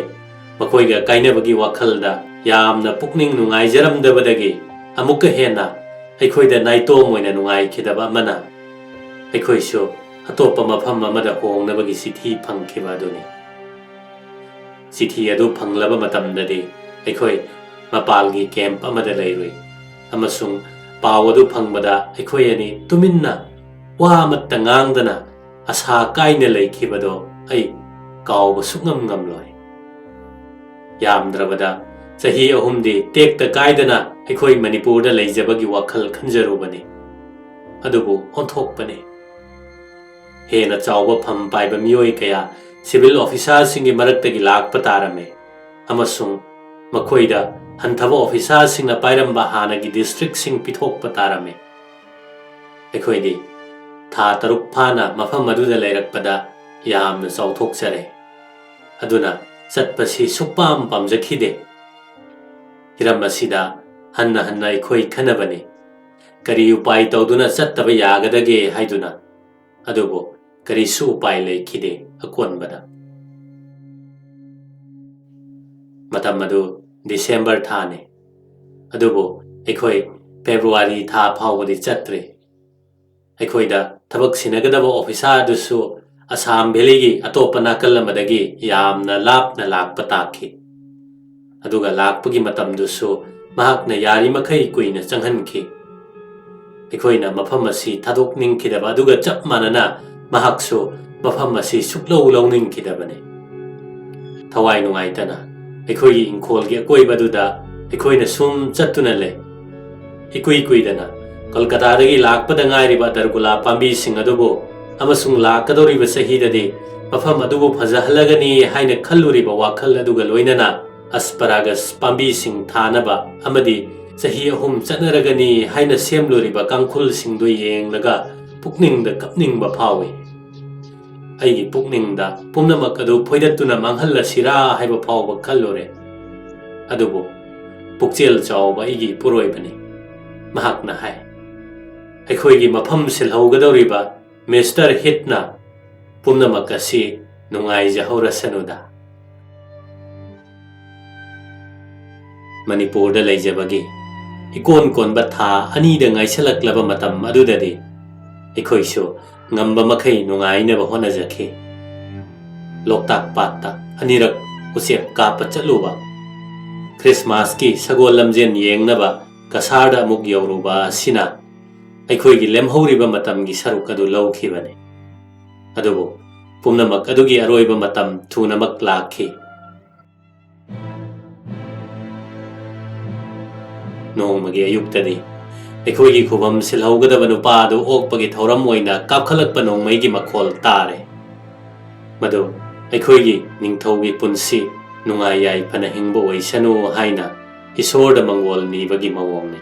ꯃꯈꯣꯏꯒ ꯀꯥꯏꯅꯕꯒꯤ ꯋꯥꯈꯜꯗ ꯌꯥꯝꯅ ꯄꯨꯛꯅꯤꯡ ꯅꯨꯡꯉꯥꯏꯖꯔꯝꯗꯕꯗꯒꯤ ꯑꯃꯨꯛꯀ ꯍꯦꯟꯅ ꯑꯩꯈꯣꯏꯗ ꯅꯥꯏꯇꯣꯝ ꯑꯣꯏꯅ ꯅꯨꯡꯉꯥꯏꯈꯤꯗꯕ ꯑꯃꯅ, ꯑꯩꯈꯣꯏꯁꯨ ꯑꯇꯣꯞꯄ ꯃꯐꯝ ꯑꯃꯗ ꯍꯣꯡꯅꯕꯒꯤ ꯆꯤꯊꯤ ꯐꯪꯈꯤꯕ ꯑꯗꯨꯅꯤ꯫ ꯆꯤꯊꯤ ꯑꯗꯨ ꯐꯪꯂꯕ ꯃꯇꯝꯗꯗꯤ ꯑꯩꯈꯣꯏ ꯃꯄꯥꯜꯒꯤ ꯀꯦꯝꯞ ꯑꯃꯗ ꯂꯩꯔꯨꯏ, ꯑꯃꯁꯨꯡ ꯄꯥꯎ ꯑꯗꯨ ꯐꯪꯕꯗ ꯑꯩꯈꯣꯏ ꯑꯅꯤ ꯇꯨꯃꯤꯟꯅ ꯋꯥ ꯑꯃꯠꯇ ꯉꯥꯡꯗꯅ ꯑꯁꯥ ꯀꯥꯏꯅ ꯂꯩꯈꯤꯕꯗꯣ ꯑꯩ ꯀꯥꯎꯕ ꯁꯨꯛꯉꯝ ꯉꯝꯂꯣꯏ꯫ ꯌꯥꯝꯗ꯭ꯔꯕꯗ ꯆꯍꯤ ꯑꯍꯨꯝꯗꯤ ꯇꯦꯛꯇ ꯀꯥꯏꯗꯅ ꯑꯩꯈꯣꯏ ꯃꯅꯤꯄꯨꯔꯗ ꯂꯩꯖꯕꯒꯤ ꯋꯥꯈꯜ ꯈꯟꯖꯔꯨꯕꯅꯤ꯫ ꯑꯗꯨꯕꯨ ꯑꯣꯟꯊꯣꯛꯄꯅꯤ꯫ ꯍꯦꯟꯅ ꯆꯥꯎꯕ ꯐꯝ ꯄꯥꯏꯕ ꯃꯤꯑꯣꯏ ꯀꯌꯥ ꯁꯤꯚꯤꯜ ꯑꯣꯐꯤꯁꯥꯔꯁꯤꯡꯒꯤ ꯃꯔꯛꯇꯒꯤ ꯂꯥꯛꯄ ꯇꯥꯔꯝꯃꯤ, ꯑꯃꯁꯨꯡ ꯃꯈꯣꯏꯗ ꯍꯟꯊꯕ ꯑꯣꯐꯤꯁꯥꯔꯁꯤꯡꯅ ꯄꯥꯏꯔꯝꯕ ꯍꯥꯟꯅꯒꯤ ꯗꯤꯁꯇ꯭ꯔꯤꯛꯁꯤꯡ ꯄꯤꯊꯣꯛꯄ ꯇꯥꯔꯝꯃꯤ꯫ ꯑꯩꯈꯣꯏꯗꯤ ꯊꯥ ꯇꯔꯨꯛ ꯐꯥꯅ ꯃꯐꯝ ꯑꯗꯨꯗ ꯂꯩꯔꯛꯄꯗ ꯌꯥꯝꯅ ꯆꯥꯎꯊꯣꯛꯆꯔꯦ꯫ ꯑꯗꯨꯅ ꯆꯠꯄꯁꯤ ꯁꯨꯛꯄꯥꯝ ꯄꯥꯝꯖꯈꯤꯗꯦ꯫ ꯍꯤꯔꯝ ꯑꯁꯤꯗ ꯍꯟꯅ ꯍꯟꯅ ꯑꯩꯈꯣꯏ ꯈꯟꯅꯕꯅꯤ꯫ ꯀꯔꯤ ꯎꯄꯥꯏ ꯇꯧꯗꯨꯅ ꯆꯠꯇꯕ ꯌꯥꯒꯗꯒꯦ ꯍꯥꯏꯗꯨꯅ꯫ ꯑꯗꯨꯕꯨ ꯀꯔꯤꯁꯨ ꯎꯄꯥꯏ ꯂꯩꯈꯤꯗꯦ꯫ ꯑꯀꯣꯟꯕꯗ ꯃꯇꯝ ꯑꯗꯨ ꯗꯤꯁꯦꯝꯕꯔ ꯊꯥꯅꯤ꯫ ꯑꯗꯨꯕꯨ ꯑꯩꯈꯣꯏ ꯐꯦꯕ꯭ꯔꯨꯋꯥꯔꯤ ꯊꯥ ꯐꯥꯎꯕꯗꯤ ꯆꯠꯇ꯭ꯔꯤ꯫ ꯑꯩꯈꯣꯏꯗ ꯊꯕꯛ ꯁꯤꯟꯅꯒꯗꯕ ꯑꯣꯐꯤꯁꯥꯔ ꯑꯗꯨꯁꯨ ꯑꯁꯥꯝ ꯚꯦꯂꯤꯒꯤ ꯑꯇꯣꯞꯄ ꯅꯥꯀꯜ ꯑꯃꯗꯒꯤ ꯌꯥꯝꯅ ꯂꯥꯞꯅ ꯂꯥꯛꯄ ꯇꯥꯈꯤ꯫ ꯑꯗꯨꯒ ꯂꯥꯛꯄꯒꯤ ꯃꯇꯝꯗꯨꯁꯨ ꯃꯍꯥꯛꯅ ꯌꯥꯔꯤꯃꯈꯩ ꯀꯨꯏꯅ ꯆꯪꯍꯟꯈꯤ꯫ ꯑꯩꯈꯣꯏꯅ ꯃꯐꯝ ꯑꯁꯤ ꯊꯥꯗꯣꯛꯅꯤꯡꯈꯤꯗꯕ ꯑꯗꯨꯒ ꯆꯞ ꯃꯥꯟꯅꯅ ꯃꯍꯥꯛꯁꯨ ꯃꯐꯝ ꯑꯁꯤ ꯁꯨꯛꯂꯧ ꯂꯧꯅꯤꯡꯈꯤꯗꯕꯅꯤ꯫ ꯊꯋꯥꯏ ꯅꯨꯡꯉꯥꯏꯇꯅ ꯑꯩꯈꯣꯏꯒꯤ ꯏꯪꯈꯣꯜꯒꯤ ꯑꯀꯣꯏꯕꯗꯨꯗ ꯑꯩꯈꯣꯏꯅ ꯁꯨꯝ ꯆꯠꯇꯨꯅ ꯂꯩ꯫ ꯏꯀꯨꯏ ꯀꯨꯏꯗꯅ ꯀꯜꯀꯇꯥꯗꯒꯤ ꯂꯥꯛꯄꯗ ꯉꯥꯏꯔꯤꯕ ꯗꯔꯒꯨꯂꯥ ꯄꯥꯝꯕꯤꯁꯤꯡ ꯑꯗꯨꯕꯨ ꯑꯃꯁꯨꯡ ꯂꯥꯛꯀꯗꯧꯔꯤꯕ ꯆꯍꯤꯗꯗꯤ ꯃꯐꯝ ꯑꯗꯨꯕꯨ ꯐꯖꯍꯜꯂꯒꯅꯤ ꯍꯥꯏꯅ ꯈꯜꯂꯨꯔꯤꯕ ꯋꯥꯈꯜ ꯑꯗꯨꯒ ꯂꯣꯏꯅꯅ ꯑꯁꯄꯔꯥꯒꯁ ꯄꯥꯝꯕꯤꯁꯤꯡ ꯊꯥꯅꯕ ꯑꯃꯗꯤ ꯆꯍꯤ ꯑꯍꯨꯝ ꯆꯠꯅꯔꯒꯅꯤ ꯍꯥꯏꯅ ꯁꯦꯝꯂꯨꯔꯤꯕ ꯀꯥꯡꯈꯨꯜꯁꯤꯡꯗꯨ ꯌꯦꯡꯂꯒ ꯄꯨꯛꯅꯤꯡꯗ ꯀꯞꯅꯤꯡꯕ ꯐꯥꯎꯏ꯫ ꯑꯩꯒꯤ ꯄꯨꯛꯅꯤꯡꯗ ꯄꯨꯝꯅꯃꯛ ꯑꯗꯨ ꯐꯣꯏꯗꯠꯇꯨꯅ ꯃꯥꯡꯍꯜꯂꯁꯤꯔꯥ ꯍꯥꯏꯕ ꯐꯥꯎꯕ ꯈꯜꯂꯨꯔꯦ꯫ ꯑꯗꯨꯕꯨ ꯄꯨꯛꯆꯦꯜ ꯆꯥꯎꯕ ꯑꯩꯒꯤ ꯏꯄꯨꯔꯣꯏꯕꯅꯤ꯫ ꯃꯍꯥꯛꯅ ꯍꯥꯏ, "ꯑꯩꯈꯣꯏꯒꯤ ꯃꯐꯝ ꯁꯤꯜꯍꯧꯒꯗꯧꯔꯤꯕ ꯃꯤꯁꯇꯔ ꯍꯤꯠꯅ ꯄꯨꯝꯅꯃꯛ ꯑꯁꯤ ꯅꯨꯡꯉꯥꯏꯖꯍꯧꯔꯁꯅꯨꯗ꯫" ꯃꯅꯤꯄꯨꯔꯗ ꯂꯩꯖꯕꯒꯤ ꯏꯀꯣꯟ ꯀꯣꯟꯕ ꯊꯥ ꯑꯅꯤꯗ ꯉꯥꯏꯁꯜꯂꯛꯂꯕ ꯃꯇꯝ ꯑꯗꯨꯗꯗꯤ ꯑꯩꯈꯣꯏꯁꯨ ꯉꯝꯕ ꯃꯈꯩ ꯅꯨꯡꯉꯥꯏꯅꯕ ꯍꯣꯠꯅꯖꯈꯤ꯫ ꯂꯣꯛꯇꯥꯛ ꯄꯥꯠꯇ ꯑꯅꯤꯔꯛ ꯎꯆꯦꯛ ꯀꯥꯞꯄ ꯆꯠꯂꯨꯕ, ꯈ꯭ꯔꯤꯁꯃꯥꯁꯀꯤ ꯁꯒꯣꯜ ꯂꯝꯖꯦꯟ ꯌꯦꯡꯅꯕ ꯀꯁꯥꯔꯗ ꯑꯃꯨꯛ ꯌꯧꯔꯨꯕ ꯑꯁꯤꯅ ꯑꯩꯈꯣꯏꯒꯤ ꯂꯦꯝꯍꯧꯔꯤꯕ ꯃꯇꯝꯒꯤ ꯁꯔꯨꯛ ꯑꯗꯨ ꯂꯧꯈꯤꯕꯅꯤ꯫ ꯑꯗꯨꯕꯨ ꯄꯨꯝꯅꯃꯛ ꯑꯗꯨꯒꯤ ꯑꯔꯣꯏꯕ ꯃꯇꯝ ꯊꯨꯅꯃꯛ ꯂꯥꯛꯈꯤ꯫ ꯅꯣꯡꯃꯒꯤ ꯑꯌꯨꯛꯇꯗꯤ ꯑꯩꯈꯣꯏꯒꯤ ꯈꯨꯕꯝ ꯁꯤꯜꯍꯧꯒꯗꯕ ꯅꯨꯄꯥ ꯑꯗꯨ ꯑꯣꯛꯄꯒꯤ ꯊꯧꯔꯝ ꯑꯣꯏꯅ ꯀꯥꯞꯈꯠꯂꯛꯄ ꯅꯣꯡꯃꯩꯒꯤ ꯃꯈꯣꯜ ꯇꯥꯔꯦ꯫ ꯃꯗꯨ ꯑꯩꯈꯣꯏꯒꯤ ꯅꯤꯡꯊꯧꯒꯤ ꯄꯨꯟꯁꯤ ꯅꯨꯡꯉꯥꯏ ꯌꯥꯏꯐꯅ ꯍꯤꯡꯕ ꯑꯣꯏꯁꯅꯨ ꯍꯥꯏꯅ ꯏꯁꯣꯔꯗ ꯃꯪꯒꯣꯜ ꯅꯤꯕꯒꯤ ꯃꯑꯣꯡꯅꯤ꯫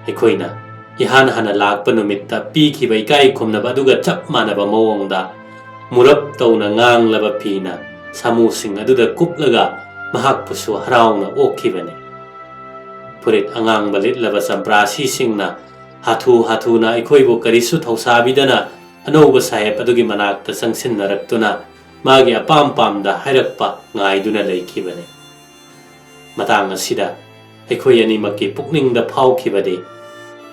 ꯑꯩꯈꯣꯏꯅ ꯏꯍꯥꯟ ꯍꯥꯟꯅ ꯂꯥꯛꯄ ꯅꯨꯃꯤꯠꯇ ꯄꯤꯈꯤꯕ ꯏꯀꯥꯏ ꯈꯨꯝꯅꯕ ꯑꯗꯨꯒ ꯆꯞ ꯃꯥꯟꯅꯕ ꯃꯑꯣꯡꯗ ꯃꯨꯔꯞ ꯇꯧꯅ ꯉꯥꯡꯂꯕ ꯐꯤꯅ ꯁꯥꯃꯨꯁꯤꯡ ꯑꯗꯨꯗ ꯀꯨꯞꯂꯒ ꯃꯍꯥꯛꯄꯨꯁꯨ ꯍꯔꯥꯎꯅ ꯑꯣꯛꯈꯤꯕꯅꯤ꯫ ꯐꯨꯔꯤꯠ ꯑꯉꯥꯡꯕ ꯂꯤꯠꯂꯕ ꯆꯝꯄ꯭ꯔꯥꯁꯤꯁꯤꯡꯅ ꯍꯥꯊꯨ ꯍꯥꯊꯨꯅ ꯑꯩꯈꯣꯏꯕꯨ ꯀꯔꯤꯁꯨ ꯊꯧꯁꯥꯕꯤꯗꯅ ꯑꯅꯧꯕ ꯁꯥꯍꯦꯕ ꯑꯗꯨꯒꯤ ꯃꯅꯥꯛꯇ ꯆꯪꯁꯤꯟꯅꯔꯛꯇꯨꯅ ꯃꯥꯒꯤ ꯑꯄꯥꯝ ꯄꯥꯝꯗ ꯍꯥꯏꯔꯛꯄ ꯉꯥꯏꯗꯨꯅ ꯂꯩꯈꯤꯕꯅꯤ꯫ ꯃꯇꯥꯡ ꯑꯁꯤꯗ ꯑꯩꯈꯣꯏ ꯑꯅꯤꯃꯛꯀꯤ ꯄꯨꯛꯅꯤꯡꯗ ꯐꯥꯎꯈꯤꯕꯗꯤ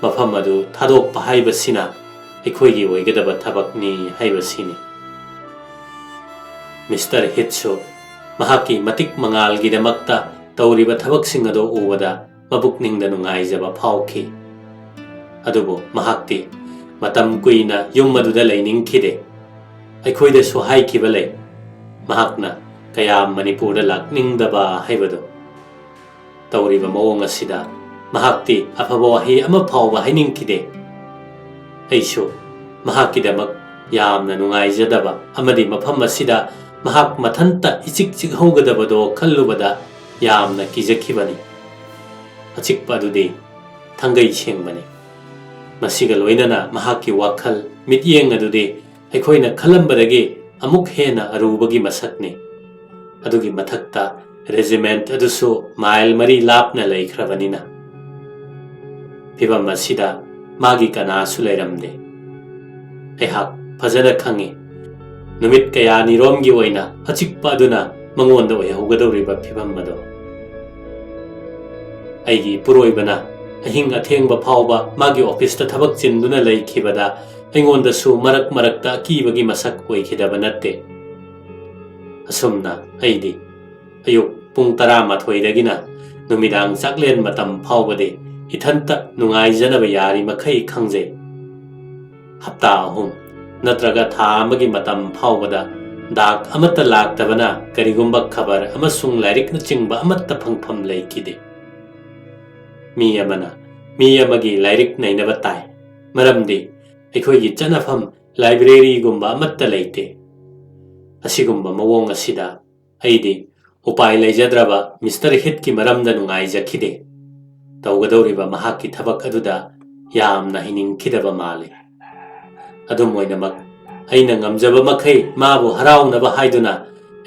ꯃꯐꯝ ꯑꯗꯨ ꯊꯥꯗꯣꯛꯄ ꯍꯥꯏꯕꯁꯤꯅ ꯑꯩꯈꯣꯏꯒꯤ ꯑꯣꯏꯒꯗꯕ ꯊꯕꯛꯅꯤ ꯍꯥꯏꯕꯁꯤꯅꯤ꯫ ꯃꯤꯁꯇꯔ ꯍꯤꯠꯁꯨ ꯃꯍꯥꯛꯀꯤ ꯃꯇꯤꯛ ꯃꯉꯥꯜꯒꯤꯗꯃꯛꯇ ꯇꯧꯔꯤꯕ ꯊꯕꯛꯁꯤꯡ ꯑꯗꯨ ꯎꯕꯗ ꯃꯄꯨꯛꯅꯤꯡꯗ ꯅꯨꯡꯉꯥꯏꯖꯕ ꯐꯥꯎꯈꯤ꯫ ꯑꯗꯨꯕꯨ ꯃꯍꯥꯛꯇꯤ ꯃꯇꯝ ꯀꯨꯏꯅ ꯌꯨꯝ ꯑꯗꯨꯗ ꯂꯩꯅꯤꯡꯈꯤꯗꯦ꯫ ꯑꯩꯈꯣꯏꯗꯁꯨ ꯍꯥꯏꯈꯤꯕ ꯂꯩ, ꯃꯍꯥꯛꯅ ꯀꯌꯥꯝ ꯃꯅꯤꯄꯨꯔꯗ ꯂꯥꯛꯅꯤꯡꯗꯕ ꯍꯥꯏꯕꯗꯨ꯫ ꯇꯧꯔꯤꯕ ꯃꯑꯣꯡ ꯑꯁꯤꯗ ꯃꯍꯥꯛꯇꯤ ꯑꯐꯕ ꯋꯥꯍꯩ ꯑꯃ ꯐꯥꯎꯕ ꯍꯥꯏꯅꯤꯡꯈꯤꯗꯦ꯫ ꯑꯩꯁꯨ ꯃꯍꯥꯛꯀꯤꯗꯃꯛ ꯌꯥꯝꯅ ꯅꯨꯡꯉꯥꯏꯖꯗꯕ ꯑꯃꯗꯤ ꯃꯐꯝ ꯑꯁꯤꯗ ꯃꯍꯥꯛ ꯃꯊꯟꯇ ꯏꯆꯤꯛ ꯆꯤꯛꯍꯧꯒꯗꯕꯗꯣ ꯈꯜꯂꯨꯕꯗ ꯌꯥꯝꯅ ꯀꯤꯖꯈꯤꯕꯅꯤ꯫ ꯑꯆꯤꯛꯄ ꯑꯗꯨꯗꯤ ꯊꯥꯡꯒꯩ ꯁꯦꯡꯕꯅꯤ꯫ ꯃꯁꯤꯒ ꯂꯣꯏꯅꯅ ꯃꯍꯥꯛꯀꯤ ꯋꯥꯈꯜ ꯃꯤꯠꯌꯦꯡ ꯑꯗꯨꯗꯤ ꯑꯩꯈꯣꯏꯅ ꯈꯜꯂꯝꯕꯗꯒꯤ ꯑꯃꯨꯛ ꯍꯦꯟꯅ ꯑꯔꯨꯕꯒꯤ ꯃꯁꯛꯅꯤ꯫ ꯑꯗꯨꯒꯤ ꯃꯊꯛꯇ regiment ꯑꯗꯨꯁꯨ ꯃꯥꯏꯜ ꯃꯔꯤ ꯂꯥꯞꯅ ꯂꯩꯈ꯭ꯔꯕꯅꯤꯅ꯫ ꯐꯤꯚꯝ ꯑꯁꯤꯗ ꯃꯥꯒꯤ ꯀꯅꯥꯁꯨ ꯂꯩꯔꯝꯗꯦ꯫ ꯑꯩꯍꯥꯛ ꯐꯖꯅ ꯈꯪꯏ, ꯅꯨꯃꯤꯠ ꯀꯌꯥꯅꯤꯔꯣꯝꯒꯤ ꯑꯣꯏꯅ ꯑꯆꯤꯛꯄ ꯑꯗꯨꯅ ꯃꯉꯣꯟꯗ ꯑꯣꯏꯍꯧꯒꯗꯧꯔꯤꯕ ꯐꯤꯚꯝ ꯑꯗꯣ꯫ ꯑꯩꯒꯤ ꯏꯄꯨꯔꯣꯏꯕꯅ ꯑꯍꯤꯡ ꯑꯊꯦꯡꯕ ꯐꯥꯎꯕ ꯃꯥꯒꯤ ꯑꯣꯐꯤꯁꯇ ꯊꯕꯛ ꯆꯤꯟꯗꯨꯅ ꯂꯩꯈꯤꯕꯗ ꯑꯩꯉꯣꯟꯗꯁꯨ ꯃꯔꯛ ꯃꯔꯛꯇ ꯑꯀꯤꯕꯒꯤ ꯃꯁꯛ ꯑꯣꯏꯈꯤꯗꯕ ꯅꯠꯇꯦ꯫ ꯑꯁꯨꯝꯅ ꯑꯩꯗꯤ ꯑꯌꯨꯛ ꯄꯨꯡ ꯇꯔꯥꯃꯥꯊꯣꯏꯗꯒꯤꯅ ꯅꯨꯃꯤꯗꯥꯡ ꯆꯥꯛꯂꯦꯟ ꯃꯇꯝ ꯐꯥꯎꯕꯗꯤ ꯏꯊꯟꯇ ꯅꯨꯡꯉꯥꯏꯖꯅꯕ ꯌꯥꯔꯤꯃꯈꯩ ꯈꯪꯖꯩ꯫ ꯍꯞꯇꯥ ꯑꯍꯨꯝ ꯅꯠꯇ꯭ꯔꯒ ꯊꯥ ꯑꯃꯒꯤ ꯃꯇꯝ ꯐꯥꯎꯕꯗ ꯗꯥꯛ ꯑꯃꯠꯇ ꯂꯥꯛꯇꯕꯅ ꯀꯔꯤꯒꯨꯝꯕ ꯈꯕꯔ ꯑꯃꯁꯨꯡ ꯂꯥꯏꯔꯤꯛꯅꯆꯤꯡꯕ ꯑꯃꯠꯇ ꯐꯪꯐꯝ ꯂꯩꯈꯤꯗꯦ꯫ ꯃꯤ ꯑꯃꯅ ꯃꯤ ꯑꯃꯒꯤ ꯂꯥꯏꯔꯤꯛ ꯅꯩꯅꯕ ꯇꯥꯏ, ꯃꯔꯝꯗꯤ ꯑꯩꯈꯣꯏꯒꯤ ꯆꯠꯅꯐꯝ ꯂꯥꯏꯕ꯭ꯔꯦꯔꯤꯒꯨꯝꯕ ꯑꯃꯠꯇ ꯂꯩꯇꯦ꯫ ꯑꯁꯤꯒꯨꯝꯕ ꯃꯑꯣꯡ ꯑꯁꯤꯗ ꯑꯩꯗꯤ ꯎꯄꯥꯏ ꯂꯩꯖꯗ꯭ꯔꯕ ꯃꯤꯁꯇꯔ ꯍꯤꯠꯀꯤ ꯃꯔꯝꯗ ꯅꯨꯡꯉꯥꯏꯖꯈꯤꯗꯦ꯫ ꯇꯧꯒꯗꯧꯔꯤꯕ ꯃꯍꯥꯛꯀꯤ ꯊꯕꯛ ꯑꯗꯨꯗ ꯌꯥꯝꯅ ꯍꯩꯅꯤꯡꯈꯤꯗꯕ ꯃꯥꯜꯂꯤ꯫ ꯑꯗꯨꯝ ꯑꯣꯏꯅꯃꯛ, ꯑꯩꯅ ꯉꯝꯖꯕ ꯃꯈꯩ ꯃꯥꯕꯨ ꯍꯔꯥꯎꯅꯕ ꯍꯥꯏꯗꯨꯅ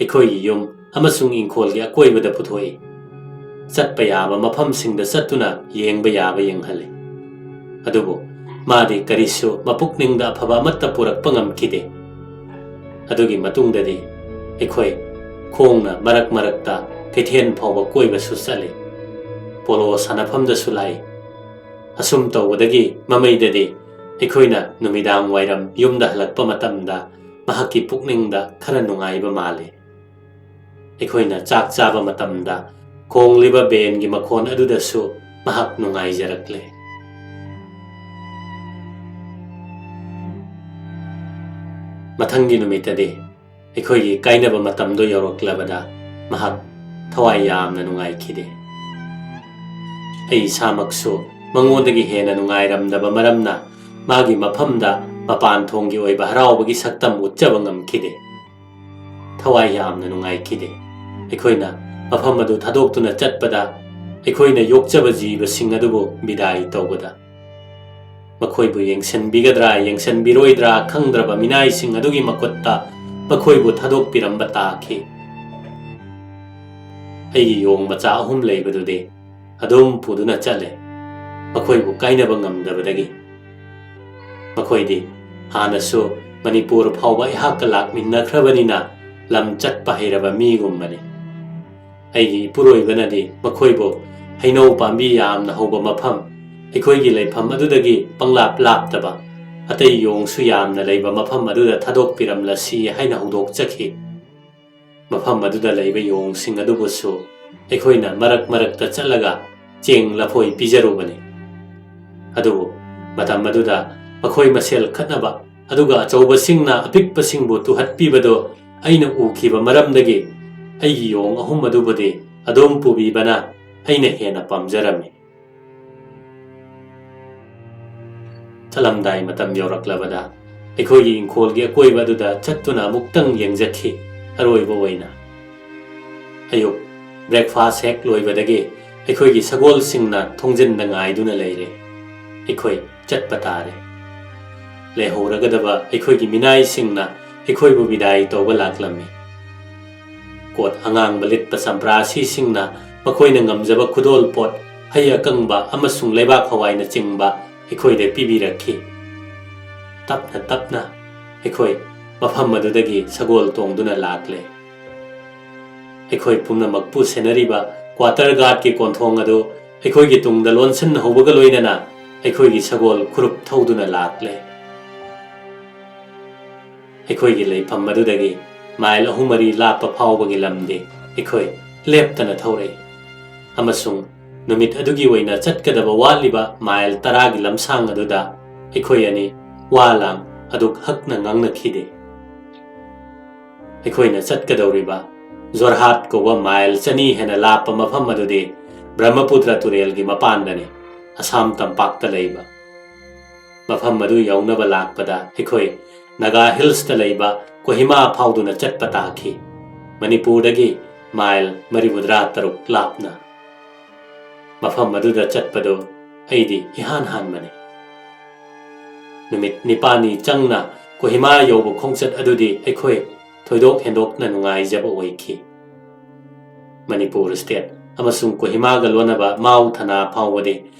ꯑꯩꯈꯣꯏꯒꯤ ꯌꯨꯝ ꯑꯃꯁꯨꯡ ꯏꯪꯈꯣꯜꯒꯤ ꯑꯀꯣꯏꯕꯗ ꯄꯨꯊꯣꯛꯏ꯫ ꯆꯠꯄ ꯌꯥꯕ ꯃꯐꯝꯁꯤꯡꯗ ꯆꯠꯇꯨꯅ ꯌꯦꯡꯕ ꯌꯥꯕ ꯌꯦꯡꯍꯜꯂꯤ꯫ ꯑꯗꯨꯕꯨ ꯃꯥꯗꯤ ꯀꯔꯤꯁꯨ ꯃꯄꯨꯛꯅꯤꯡꯗ ꯑꯐꯕ ꯑꯃꯠꯇ ꯄꯨꯔꯛꯄ ꯉꯝꯈꯤꯗꯦ꯫ ꯑꯗꯨꯒꯤ ꯃꯇꯨꯡꯗꯗꯤ ꯑꯩꯈꯣꯏ ꯈꯣꯡꯅ ꯃꯔꯛ ꯃꯔꯛꯇ ꯀꯩꯊꯦꯜ ꯐꯥꯎꯕ ꯀꯣꯏꯕꯁꯨ ꯆꯠꯂꯤ꯫ ꯄꯣꯂꯣ ꯁꯥꯟꯅꯐꯝꯗꯁꯨ ꯂꯥꯛꯏ꯫ ꯑꯁꯨꯝ ꯇꯧꯕꯗꯒꯤ ꯃꯃꯩꯗꯗꯤ ꯑꯩꯈꯣꯏꯅ ꯅꯨꯃꯤꯗꯥꯡ ꯋꯥꯏꯔꯝ ꯌꯨꯝꯗ ꯍꯜꯂꯛꯄ ꯃꯇꯝꯗ ꯃꯍꯥꯛꯀꯤ ꯄꯨꯛꯅꯤꯡꯗ ꯈꯔ ꯅꯨꯡꯉꯥꯏꯕ ꯃꯥꯜꯂꯤ꯫ ꯑꯩꯈꯣꯏꯅ ꯆꯥꯛ ꯆꯥꯕ ꯃꯇꯝꯗ ꯈꯣꯡꯂꯤꯕ ꯕꯦꯟꯒꯤ ꯃꯈꯣꯟ ꯑꯗꯨꯗꯁꯨ ꯃꯍꯥꯛ ꯅꯨꯡꯉꯥꯏꯖꯔꯛꯂꯦ꯫ ꯃꯊꯪꯒꯤ ꯅꯨꯃꯤꯠꯇꯗꯤ ꯑꯩꯈꯣꯏꯒꯤ ꯀꯥꯏꯅꯕ ꯃꯇꯝꯗꯣ ꯌꯧꯔꯛꯂꯕꯗ ꯃꯍꯥꯛ ꯊꯋꯥꯏ ꯌꯥꯝꯅ ꯅꯨꯡꯉꯥꯏꯈꯤꯗꯦ꯫ ꯑꯩ ꯏꯁꯥꯃꯛꯁꯨ ꯃꯉꯣꯟꯗꯒꯤ ꯍꯦꯟꯅ ꯅꯨꯡꯉꯥꯏꯔꯝꯗꯕ ꯃꯔꯝꯅ ꯃꯥꯒꯤ ꯃꯐꯝꯗ ꯃꯄꯥꯟ ꯊꯣꯡꯒꯤ ꯑꯣꯏꯕ ꯍꯔꯥꯎꯕꯒꯤ ꯁꯛꯇꯝ ꯎꯠꯆꯕ ꯉꯝꯈꯤꯗꯦ꯫ ꯊꯋꯥꯏ ꯌꯥꯝꯅ ꯅꯨꯡꯉꯥꯏꯈꯤꯗꯦ꯫ ꯑꯩꯈꯣꯏꯅ ꯃꯐꯝ ꯑꯗꯨ ꯊꯥꯗꯣꯛꯇꯨꯅ ꯆꯠꯄꯗ ꯑꯩꯈꯣꯏꯅ ꯌꯣꯛꯆꯕ ꯖꯤꯕꯁꯤꯡ ꯑꯗꯨꯕꯨ ꯕꯤꯗꯥꯏ ꯇꯧꯕꯗ꯫ ꯃꯈꯣꯏꯕꯨ ꯌꯦꯡꯁꯤꯟꯕꯤꯒꯗ꯭ꯔꯥ ꯌꯦꯡꯁꯤꯟꯕꯤꯔꯣꯏꯗ꯭ꯔꯥ ꯈꯪꯗ꯭ꯔꯕ ꯃꯤꯅꯥꯏꯁꯤꯡ ꯑꯗꯨꯒꯤ ꯃꯈꯨꯠꯇ ꯃꯈꯣꯏꯕꯨ ꯊꯥꯗꯣꯛꯄꯤꯔꯝꯕ ꯇꯥꯈꯤ꯫ ꯑꯩꯒꯤ ꯌꯣꯡ ꯃꯆꯥ ꯑꯍꯨꯝ ꯂꯩꯕꯗꯨꯗꯤ ꯑꯗꯨꯝ ꯄꯨꯗꯨꯅ ꯆꯠꯂꯦ, ꯃꯈꯣꯏꯕꯨ ꯀꯥꯏꯅꯕ ꯉꯝꯗꯕꯗꯒꯤ꯫ ꯃꯈꯣꯏꯗꯤ ꯍꯥꯟꯅꯁꯨ ꯃꯅꯤꯄꯨꯔ ꯐꯥꯎꯕ ꯑꯩꯍꯥꯛꯀ ꯂꯥꯛꯃꯤꯟꯅꯈ꯭ꯔꯕꯅꯤꯅ ꯂꯝ ꯆꯠꯄ ꯍꯩꯔꯕ ꯃꯤꯒꯨꯝꯕꯅꯤ꯫ ꯑꯩꯒꯤ ꯏꯄꯨꯔꯣꯏꯕꯅꯗꯤ ꯃꯈꯣꯏꯕꯨ ꯍꯩꯅꯧ ꯄꯥꯝꯕꯤ ꯌꯥꯝꯅ ꯍꯧꯕ ꯃꯐꯝ, ꯑꯩꯈꯣꯏꯒꯤ ꯂꯩꯐꯝ ꯑꯗꯨꯗꯒꯤ ꯄꯪꯂꯥꯞ ꯂꯥꯞꯇꯕ, ꯑꯇꯩ ꯌꯣꯡꯁꯨ ꯌꯥꯝꯅ ꯂꯩꯕ ꯃꯐꯝ ꯑꯗꯨꯗ ꯊꯥꯗꯣꯛꯄꯤꯔꯝꯂꯁꯤ ꯍꯥꯏꯅ ꯍꯧꯗꯣꯛꯆꯈꯤ꯫ ꯃꯐꯝ ꯑꯗꯨꯗ ꯂꯩꯕ ꯌꯣꯡꯁꯤꯡ ꯑꯗꯨꯕꯨꯁꯨ ꯑꯩꯈꯣꯏꯅ ꯃꯔꯛ ꯃꯔꯛꯇ ꯆꯠꯂꯒ ꯆꯦꯡ ꯂꯐꯣꯏ ꯄꯤꯖꯔꯨꯕꯅꯤ꯫ ꯑꯗꯨꯕꯨ ꯃꯇꯝ ꯑꯗꯨꯗ ꯃꯈꯣꯏ ꯃꯁꯦꯜ ꯈꯠꯅꯕ, ꯑꯗꯨꯒ ꯑꯆꯧꯕꯁꯤꯡꯅ ꯑꯄꯤꯛꯄꯁꯤꯡꯕꯨ ꯇꯨꯍꯠꯄꯤꯕꯗꯨ ꯑꯩꯅ ꯎꯈꯤꯕ ꯃꯔꯝꯗꯒꯤ ꯑꯩꯒꯤ ꯌꯣꯡ ꯑꯍꯨꯝ ꯑꯗꯨꯕꯨꯗꯤ ꯑꯗꯨꯝ ꯄꯨꯕꯤꯕꯅ ꯑꯩꯅ ꯍꯦꯟꯅ ꯄꯥꯝꯖꯔꯝꯃꯤ꯫ ꯆꯠꯂꯝꯗꯥꯏ ꯃꯇꯝ ꯌꯧꯔꯛꯂꯕꯗ ꯑꯩꯈꯣꯏꯒꯤ ꯏꯪꯈꯣꯜꯒꯤ ꯑꯀꯣꯏꯕ ꯑꯗꯨꯗ ꯆꯠꯇꯨꯅ ꯑꯃꯨꯛꯇꯪ ꯌꯦꯡꯖꯈꯤ꯫ ꯑꯔꯣꯏꯕ ꯑꯣꯏꯅ ꯑꯌꯨꯛ breakfast ꯍꯦꯛ ꯂꯣꯏꯕꯗꯒꯤ ꯑꯩꯈꯣꯏꯒꯤ ꯁꯒꯣꯜꯁꯤꯡꯅ ꯊꯣꯡꯖꯤꯟꯗ ꯉꯥꯏꯗꯨꯅ ꯂꯩꯔꯦ꯫ ꯑꯩꯈꯣꯏ ꯆꯠꯄ ꯇꯥꯔꯦ꯫ ꯂꯩꯍꯧꯔꯒꯗꯕ ꯑꯩꯈꯣꯏꯒꯤ ꯃꯤꯅꯥꯏꯁꯤꯡꯅ ꯑꯩꯈꯣꯏꯕꯨ ꯕꯤꯗꯥꯏ ꯇꯧꯕ ꯂꯥꯛꯂꯝꯃꯤ꯫ ꯀꯣꯠ ꯑꯉꯥꯡꯕ ꯂꯤꯠꯄ ꯆꯝꯄ꯭ꯔꯥꯁꯤꯁꯤꯡꯅ ꯃꯈꯣꯏꯅ ꯉꯝꯖꯕ ꯈꯨꯗꯣꯜ ꯄꯣꯠ, ꯍꯩ ꯑꯀꯪꯕ ꯑꯃꯁꯨꯡ ꯂꯩꯕꯥꯛ ꯍꯋꯥꯏꯅꯆꯤꯡꯕ ꯑꯩꯈꯣꯏꯗ ꯄꯤꯕꯤꯔꯛꯈꯤ꯫ ꯇꯞꯅ ꯇꯞꯅ ꯑꯩꯈꯣꯏ ꯃꯐꯝ ꯑꯗꯨꯗꯒꯤ ꯁꯒꯣꯜ ꯇꯣꯡꯗꯨꯅ ꯂꯥꯛꯂꯦ꯫ ꯑꯩꯈꯣꯏ ꯄꯨꯝꯅꯃꯛꯄꯨ ꯁꯦꯟꯅꯔꯤꯕ quarter guardꯀꯤ ꯀꯣꯟꯊꯣꯡ ꯑꯗꯨ ꯑꯩꯈꯣꯏꯒꯤ ꯇꯨꯡꯗ ꯂꯣꯟꯁꯤꯟꯍꯧꯕꯒ ꯂꯣꯏꯅꯅ ꯑꯩꯈꯣꯏꯒꯤ ꯁꯒꯣꯜ ꯈꯨꯔꯨꯞ ꯊꯧꯗꯨꯅ ꯂꯥꯛꯂꯦ꯫ ꯑꯩꯈꯣꯏꯒꯤ ꯂꯩꯐꯝ ꯑꯗꯨꯗꯒꯤ ꯃꯥꯏꯜ ꯑꯍꯨꯝ ꯃꯔꯤ ꯂꯥꯞꯄ ꯐꯥꯎꯕꯒꯤ ꯂꯝꯗꯤ ꯑꯩꯈꯣꯏ ꯂꯦꯞꯇꯅ ꯊꯧꯔꯛꯏ, ꯑꯃꯁꯨꯡ ꯅꯨꯃꯤꯠ ꯑꯗꯨꯒꯤ ꯑꯣꯏꯅ ꯆꯠꯀꯗꯕ ꯋꯥꯠꯂꯤꯕ ꯃꯥꯏꯜ ꯇꯔꯥꯒꯤ ꯂꯝꯁꯥꯡ ꯑꯗꯨꯗ ꯑꯩꯈꯣꯏ ꯑꯅꯤ ꯋꯥ ꯂꯥꯡ ꯑꯗꯨꯛ ꯍꯛꯅ ꯉꯥꯡꯅꯈꯤꯗꯦ꯫ ꯑꯩꯈꯣꯏꯅ ꯆꯠꯀꯗꯧꯔꯤꯕ ꯖꯣꯔꯍꯥꯠ ꯀꯧꯕ ꯃꯥꯏꯜ ꯆꯅꯤ ꯍꯦꯟꯅ ꯂꯥꯞꯄ ꯃꯐꯝ ꯑꯗꯨꯗꯤ ꯕ꯭ꯔꯍꯃꯄꯨꯇ꯭ꯔ ꯇꯨꯔꯦꯜꯒꯤ ꯃꯄꯥꯟꯗꯅꯤ, ꯑꯁꯥꯝ ꯇꯝꯄꯥꯛꯇ ꯂꯩꯕ꯫ ꯃꯐꯝ ꯑꯗꯨ ꯌꯧꯅꯕ ꯂꯥꯛꯄꯗ ꯑꯩꯈꯣꯏ ꯅꯥꯒꯥ ꯍꯤꯜꯁꯇ ꯂꯩꯕ ꯀꯣꯍꯤꯃꯥ ꯐꯥꯎꯗꯨꯅ ꯆꯠꯄ ꯇꯥꯈꯤ, ꯃꯅꯤꯄꯨꯔꯗꯒꯤ ꯃꯥꯏꯜ ꯃꯔꯤꯐꯨꯇꯔꯥ ꯇꯔꯨꯛ ꯂꯥꯞꯅ꯫ ꯃꯐꯝ ꯑꯗꯨꯗ ꯆꯠꯄꯗꯨ ꯑꯩꯗꯤ ꯏꯍꯥꯟ ꯍꯥꯟꯕꯅꯤ꯫ ꯅꯨꯃꯤꯠ ꯅꯤꯄꯥꯜꯅꯤ ꯆꯪꯅ ꯀꯣꯍꯤꯃꯥ ꯌꯧꯕ ꯈꯣꯡꯆꯠ ꯑꯗꯨꯗꯤ ꯑꯩꯈꯣꯏ ꯊꯣꯏꯗꯣꯛ ꯍꯦꯟꯗꯣꯛꯅ ꯅꯨꯡꯉꯥꯏꯖꯕ ꯑꯣꯏꯈꯤ꯫ ꯃꯅꯤꯄꯨꯔ ꯁ꯭ꯇꯦꯠ ꯑꯃꯁꯨꯡ ꯀꯣꯍꯤꯃꯥꯒ ꯂꯣꯟꯅꯕ ꯃꯥꯎ ꯊꯅꯥ ꯐꯥꯎꯕꯗꯤ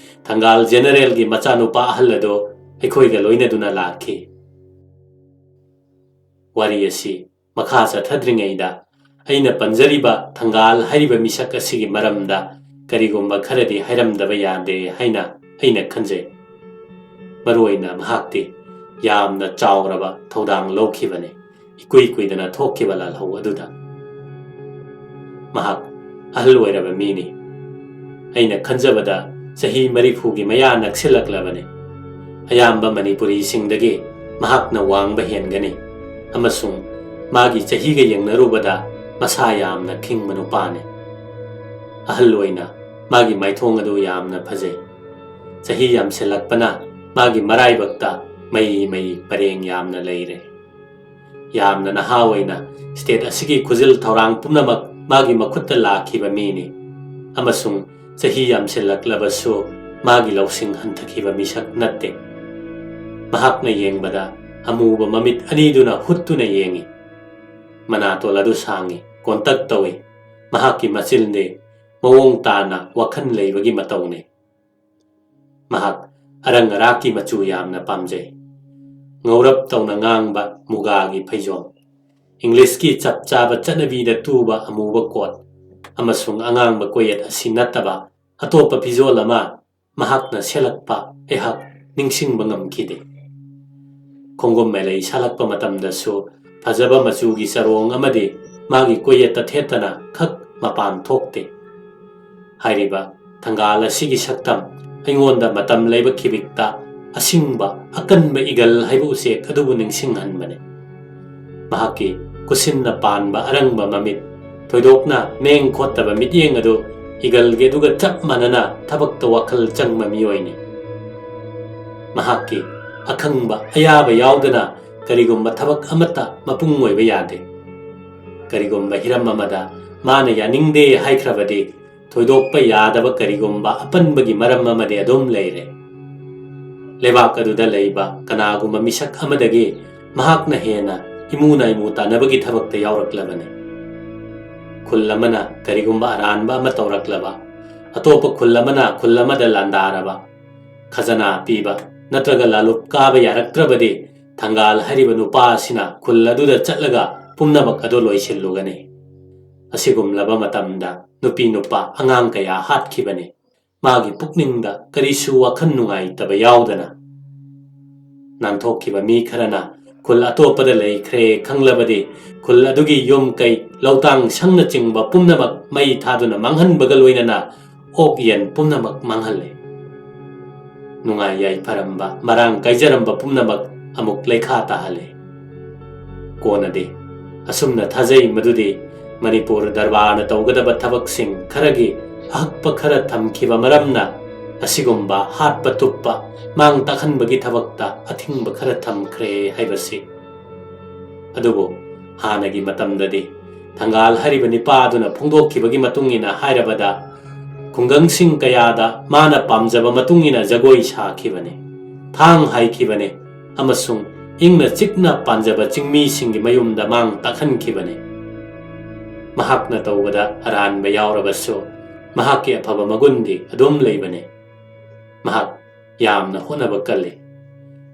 ꯊꯪꯒꯥꯜ ꯖꯦꯅꯔꯦꯜꯒꯤ ꯃꯆꯥꯅꯨꯄꯥ ꯑꯍꯜ ꯑꯗꯨ ꯑꯩꯈꯣꯏꯒ ꯂꯣꯏꯅꯗꯨꯅ ꯂꯥꯛꯈꯤ꯫ ꯋꯥꯔꯤ ꯑꯁꯤ ꯃꯈꯥ ꯆꯠꯊꯗ꯭ꯔꯤꯉꯩꯗ ꯑꯩꯅ ꯄꯟꯖꯔꯤꯕ ꯊꯪꯒꯥꯜ ꯍꯥꯏꯔꯤꯕ ꯃꯤꯁꯛ ꯑꯁꯤꯒꯤ ꯃꯔꯝꯗ ꯀꯔꯤꯒꯨꯝꯕ ꯈꯔꯗꯤ ꯍꯥꯏꯔꯝꯗꯕ ꯌꯥꯗꯦ ꯍꯥꯏꯅ ꯑꯩꯅ ꯈꯟꯖꯩ꯫ ꯃꯔꯨꯑꯣꯏꯅ ꯃꯍꯥꯛꯇꯤ ꯌꯥꯝꯅ ꯆꯥꯎꯔꯕ ꯊꯧꯗꯥꯡ ꯂꯧꯈꯤꯕꯅꯤ꯫ ꯏꯀꯨꯏ ꯀꯨꯏꯗꯅ ꯊꯣꯛꯈꯤꯕ ꯂꯥꯜꯍꯧ ꯑꯗꯨꯗ ꯃꯍꯥꯛ ꯑꯍꯜ ꯑꯣꯏꯔꯕ ꯃꯤꯅꯤ꯫ ꯑꯩꯅ ꯈꯟꯖꯕꯗ ꯆꯍꯤ ꯃꯔꯤꯐꯨꯒꯤ ꯃꯌꯥ ꯅꯛꯁꯤꯜꯂꯛꯂꯕꯅꯤ꯫ ꯑꯌꯥꯝꯕ ꯃꯅꯤꯄꯨꯔꯤꯁꯤꯡꯗꯒꯤ ꯃꯍꯥꯛꯅ ꯋꯥꯡꯕ ꯍꯦꯟꯒꯅꯤ ꯑꯃꯁꯨꯡ ꯃꯥꯒꯤ ꯆꯍꯤꯒ ꯌꯦꯡꯅꯔꯨꯕꯗ ꯃꯁꯥ ꯌꯥꯝꯅ ꯈꯤꯡꯕ ꯅꯨꯄꯥꯅꯤ꯫ ꯑꯍꯜ ꯑꯣꯏꯅ ꯃꯥꯒꯤ ꯃꯥꯏꯊꯣꯡ ꯑꯗꯨ ꯌꯥꯝꯅ ꯐꯖꯩ꯫ ꯆꯍꯤ ꯌꯥꯝꯁꯤꯜꯂꯛꯄꯅ ꯃꯥꯒꯤ ꯃꯔꯥꯏꯕꯛꯇ ꯃꯩ ꯃꯩ ꯄꯔꯦꯡ ꯌꯥꯝꯅ ꯂꯩꯔꯦ꯫ ꯌꯥꯝꯅ ꯅꯍꯥ ꯑꯣꯏꯅ ꯁ꯭ꯇꯦꯠ ꯑꯁꯤꯒꯤ ꯈꯨꯖꯤꯜ ꯊꯧꯔꯥꯡ ꯄꯨꯝꯅꯃꯛ ꯃꯥꯒꯤ ꯃꯈꯨꯠꯇ ꯂꯥꯛꯈꯤꯕ ꯃꯤꯅꯤ ꯑꯃꯁꯨꯡ ꯆꯍꯤ ꯌꯥꯝꯁꯤꯜꯂꯛꯂꯕꯁꯨ ꯃꯥꯒꯤ ꯂꯧꯁꯤꯡ ꯍꯟꯊꯈꯤꯕ ꯃꯤꯁꯛ ꯅꯠꯇꯦ꯫ ꯃꯍꯥꯛꯅ ꯌꯦꯡꯕꯗ ꯑꯃꯨꯕ ꯃꯃꯤꯠ ꯑꯅꯤꯗꯨꯅ ꯍꯨꯠꯇꯨꯅ ꯌꯦꯡꯏ꯫ ꯃꯅꯥꯇꯣꯜ ꯑꯗꯨ ꯁꯥꯡꯏ, ꯀꯣꯟꯇꯛ ꯇꯧꯏ꯫ ꯃꯍꯥꯛꯀꯤ ꯃꯆꯤꯟꯗꯤ ꯃꯑꯣꯡ ꯇꯥꯅ ꯋꯥꯈꯜ ꯂꯩꯕꯒꯤ ꯃꯇꯧꯅꯤ꯫ ꯃꯍꯥꯛ ꯑꯔꯪ ꯑꯔꯥꯛꯀꯤ ꯃꯆꯨ ꯌꯥꯝꯅ ꯄꯥꯝꯖꯩ꯫ ꯉꯧꯔꯞ ꯇꯧꯅ ꯉꯥꯡꯕ ꯃꯨꯒꯥꯒꯤ ꯐꯩꯖꯣꯝ, ꯏꯪꯂꯤꯁꯀꯤ ꯆꯞ ꯆꯥꯕ ꯆꯠꯅꯕꯤꯗ ꯇꯨꯕ ꯑꯃꯨꯕ ꯀꯣꯠ ꯑꯃꯁꯨꯡ ꯑꯉꯥꯡꯕ ꯀꯣꯌꯦꯠ ꯑꯁꯤ ꯅꯠꯇꯕ ꯑꯇꯣꯞꯄ ꯐꯤꯖꯣꯜ ꯑꯃ ꯃꯍꯥꯛꯅ ꯁꯦꯠꯂꯛꯄ ꯑꯩꯍꯥꯛ ꯅꯤꯡꯁꯤꯡꯕ ꯉꯝꯈꯤꯗꯦ꯫ ꯈꯣꯡꯒꯨꯝ ꯃꯦꯂꯩ ꯁꯥꯠꯂꯛꯄ ꯃꯇꯝꯗꯁꯨ ꯐꯖꯕ ꯃꯆꯨꯒꯤ ꯆꯔꯣꯡ ꯑꯃꯗꯤ ꯃꯥꯒꯤ ꯀꯣꯌꯦꯠꯇ ꯊꯦꯠꯇꯅ ꯈꯛ ꯃꯄꯥꯟ ꯊꯣꯛꯇꯦ꯫ ꯍꯥꯏꯔꯤꯕ ꯊꯪꯒꯥꯜ ꯑꯁꯤꯒꯤ ꯁꯛꯇꯝ ꯑꯩꯉꯣꯟꯗ ꯃꯇꯝ ꯂꯩꯕ ꯈꯤꯕꯤꯛꯇ ꯑꯁꯤꯡꯕ ꯑꯀꯟꯕ ꯏꯒꯜ ꯍꯥꯏꯕ ꯎꯆꯦꯛ ꯑꯗꯨꯕꯨ ꯅꯤꯡꯁꯤꯡꯍꯟꯕꯅꯤ꯫ ꯃꯍꯥꯛꯀꯤ ꯈꯨꯁꯤꯟꯅ ꯄꯥꯟꯕ ꯑꯔꯪꯕ ꯃꯃꯤꯠ, ꯊꯣꯏꯗꯣꯛꯅ ꯃꯦꯡ ꯈꯣꯠꯇꯕ ꯃꯤꯠꯌꯦꯡ ꯑꯗꯨ ꯏꯒꯜꯒꯤ ꯑꯗꯨꯒ ꯆꯞ ꯃꯥꯟꯅꯅ ꯊꯕꯛꯇ ꯋꯥꯈꯜ ꯆꯪꯕ ꯃꯤꯑꯣꯏꯅꯤ꯫ ꯃꯍꯥꯛꯀꯤ ꯑꯈꯪꯕ ꯑꯌꯥꯕ ꯌꯥꯎꯗꯅ ꯀꯔꯤꯒꯨꯝꯕ ꯊꯕꯛ ꯑꯃꯠꯇ ꯃꯄꯨꯡ ꯑꯣꯏꯕ ꯌꯥꯗꯦ꯫ ꯀꯔꯤꯒꯨꯝꯕ ꯍꯤꯔꯝ ꯑꯃꯗ ꯃꯥꯅ ꯌꯥꯅꯤꯡꯗꯦ ꯍꯥꯏꯈ꯭ꯔꯕꯗꯤ, ꯊꯣꯏꯗꯣꯛꯄ ꯌꯥꯗꯕ ꯀꯔꯤꯒꯨꯝꯕ ꯑꯄꯟꯕꯒꯤ ꯃꯔꯝ ꯑꯃꯗꯤ ꯑꯗꯨꯝ ꯂꯩꯔꯦ꯫ ꯂꯩꯕꯥꯛ ꯑꯗꯨꯗ ꯂꯩꯕ ꯀꯅꯥꯒꯨꯝꯕ ꯃꯤꯁꯛ ꯑꯃꯗꯒꯤ ꯃꯍꯥꯛꯅ ꯍꯦꯟꯅ ꯏꯃꯨ ꯅꯥꯏꯃꯨ ꯇꯥꯟꯅꯕꯒꯤ ꯊꯕꯛꯇ ꯌꯥꯎꯔꯛꯂꯕꯅꯤ꯫ ꯈꯨꯜ ꯑꯃꯅ ꯀꯔꯤꯒꯨꯝꯕ ꯑꯔꯥꯟꯕ ꯑꯃ ꯇꯧꯔꯛꯂꯕ, ꯑꯇꯣꯞꯄ ꯈꯨꯜ ꯑꯃꯅ ꯈꯨꯜ ꯑꯃꯗ ꯂꯥꯟꯗꯥꯔꯕ, ꯈꯖꯅꯥ ꯄꯤꯕ ꯅꯠꯇ꯭ꯔꯒ ꯂꯥꯂꯨꯞ ꯀꯥꯕ ꯌꯥꯔꯛꯇ꯭ꯔꯕꯗꯤ, ꯊꯪꯒꯥꯜ ꯍꯥꯏꯔꯤꯕ ꯅꯨꯄꯥ ꯑꯁꯤꯅ ꯈꯨꯜ ꯑꯗꯨꯗ ꯆꯠꯂꯒ ꯄꯨꯝꯅꯃꯛ ꯑꯗꯨ ꯂꯣꯏꯁꯤꯜꯂꯨꯒꯅꯤ꯫ ꯑꯁꯤꯒꯨꯝꯂꯕ ꯃꯇꯝꯗ ꯅꯨꯄꯤ ꯅꯨꯄꯥ ꯑꯉꯥꯡ ꯀꯌꯥ ꯍꯥꯠꯈꯤꯕꯅꯤ꯫ ꯃꯥꯒꯤ ꯄꯨꯛꯅꯤꯡꯗ ꯀꯔꯤꯁꯨ ꯋꯥꯈꯜ ꯅꯨꯡꯉꯥꯏꯇꯕ ꯌꯥꯎꯗꯅ, ꯅꯥꯟꯊꯣꯛꯈꯤꯕ ꯃꯤ ꯈꯔꯅ ꯈꯨꯜ ꯑꯇꯣꯞꯄꯗ ꯂꯩꯈ꯭ꯔꯦ ꯈꯪꯂꯕꯗꯤ, ꯈꯨꯜ ꯑꯗꯨꯒꯤ ꯌꯨꯝ ꯀꯩ, ꯂꯧꯇꯥꯡ ꯁꯪꯅꯆꯤꯡꯕ ꯄꯨꯝꯅꯃꯛ ꯃꯩ ꯊꯥꯗꯨꯅ ꯃꯥꯡꯍꯟꯕꯒ ꯂꯣꯏꯅꯅ ꯑꯣꯛ ꯌꯦꯟ ꯄꯨꯝꯅꯃꯛ ꯃꯥꯡꯍꯜꯂꯦ꯫ ꯅꯨꯡꯉꯥꯏ ꯌꯥꯏꯐꯔꯝꯕ, ꯃꯔꯥꯡ ꯀꯥꯏꯖꯔꯝꯕ ꯄꯨꯝꯅꯃꯛ ꯑꯃꯨꯛ ꯂꯩꯈꯥ ꯇꯥꯍꯜꯂꯦ꯫ ꯀꯣꯟꯅꯗꯤ ꯑꯁꯨꯝꯅ ꯊꯥꯖꯩ ꯃꯗꯨꯗꯤ ꯃꯅꯤꯄꯨꯔ ꯗꯔꯕꯥꯔꯅ ꯇꯧꯒꯗꯕ ꯊꯕꯛꯁꯤꯡ ꯈꯔꯒꯤ ꯑꯍꯛꯄ ꯈꯔ ꯊꯝꯈꯤꯕ ꯃꯔꯝꯅ ꯑꯁꯤꯒꯨꯝꯕ ꯍꯥꯠꯄ ꯇꯨꯞꯄ, ꯃꯥꯡ ꯇꯥꯛꯍꯟꯕꯒꯤ ꯊꯕꯛꯇ ꯑꯊꯤꯡꯕ ꯈꯔ ꯊꯝꯈ꯭ꯔꯦ ꯍꯥꯏꯕꯁꯤ꯫ ꯑꯗꯨꯕꯨ ꯍꯥꯟꯅꯒꯤ ꯃꯇꯝꯗꯗꯤ ꯊꯪꯒꯥꯜ ꯍꯥꯏꯔꯤꯕ ꯅꯤꯄꯥꯗꯨꯅ ꯐꯣꯡꯗꯣꯛꯈꯤꯕꯒꯤ ꯃꯇꯨꯡ ꯏꯟꯅ ꯍꯥꯏꯔꯕꯗ, ꯈꯨꯡꯒꯪꯁꯤꯡ ꯀꯌꯥꯗ ꯃꯥꯅ ꯄꯥꯝꯖꯕ ꯃꯇꯨꯡ ꯏꯟꯅ ꯖꯒꯣꯏ ꯁꯥꯈꯤꯕꯅꯤ, ꯊꯥꯡ ꯍꯥꯏꯈꯤꯕꯅꯤ ꯑꯃꯁꯨꯡ ꯏꯪꯅ ꯆꯤꯛꯅ ꯄꯥꯟꯖꯕ ꯆꯤꯡꯃꯤꯁꯤꯡꯒꯤ ꯃꯌꯨꯝꯗ ꯃꯥꯡ ꯇꯥꯛꯍꯟꯈꯤꯕꯅꯤ꯫ ꯃꯍꯥꯛꯅ ꯇꯧꯕꯗ ꯑꯔꯥꯟꯕ ꯌꯥꯎꯔꯕꯁꯨ, ꯃꯍꯥꯛꯀꯤ ꯑꯐꯕ ꯃꯒꯨꯟꯗꯤ ꯑꯗꯨꯝ ꯂꯩꯕꯅꯤ꯫ ꯃꯍꯥꯛ ꯌꯥꯝꯅ ꯍꯣꯠꯅꯕ ꯀꯜꯂꯤ꯫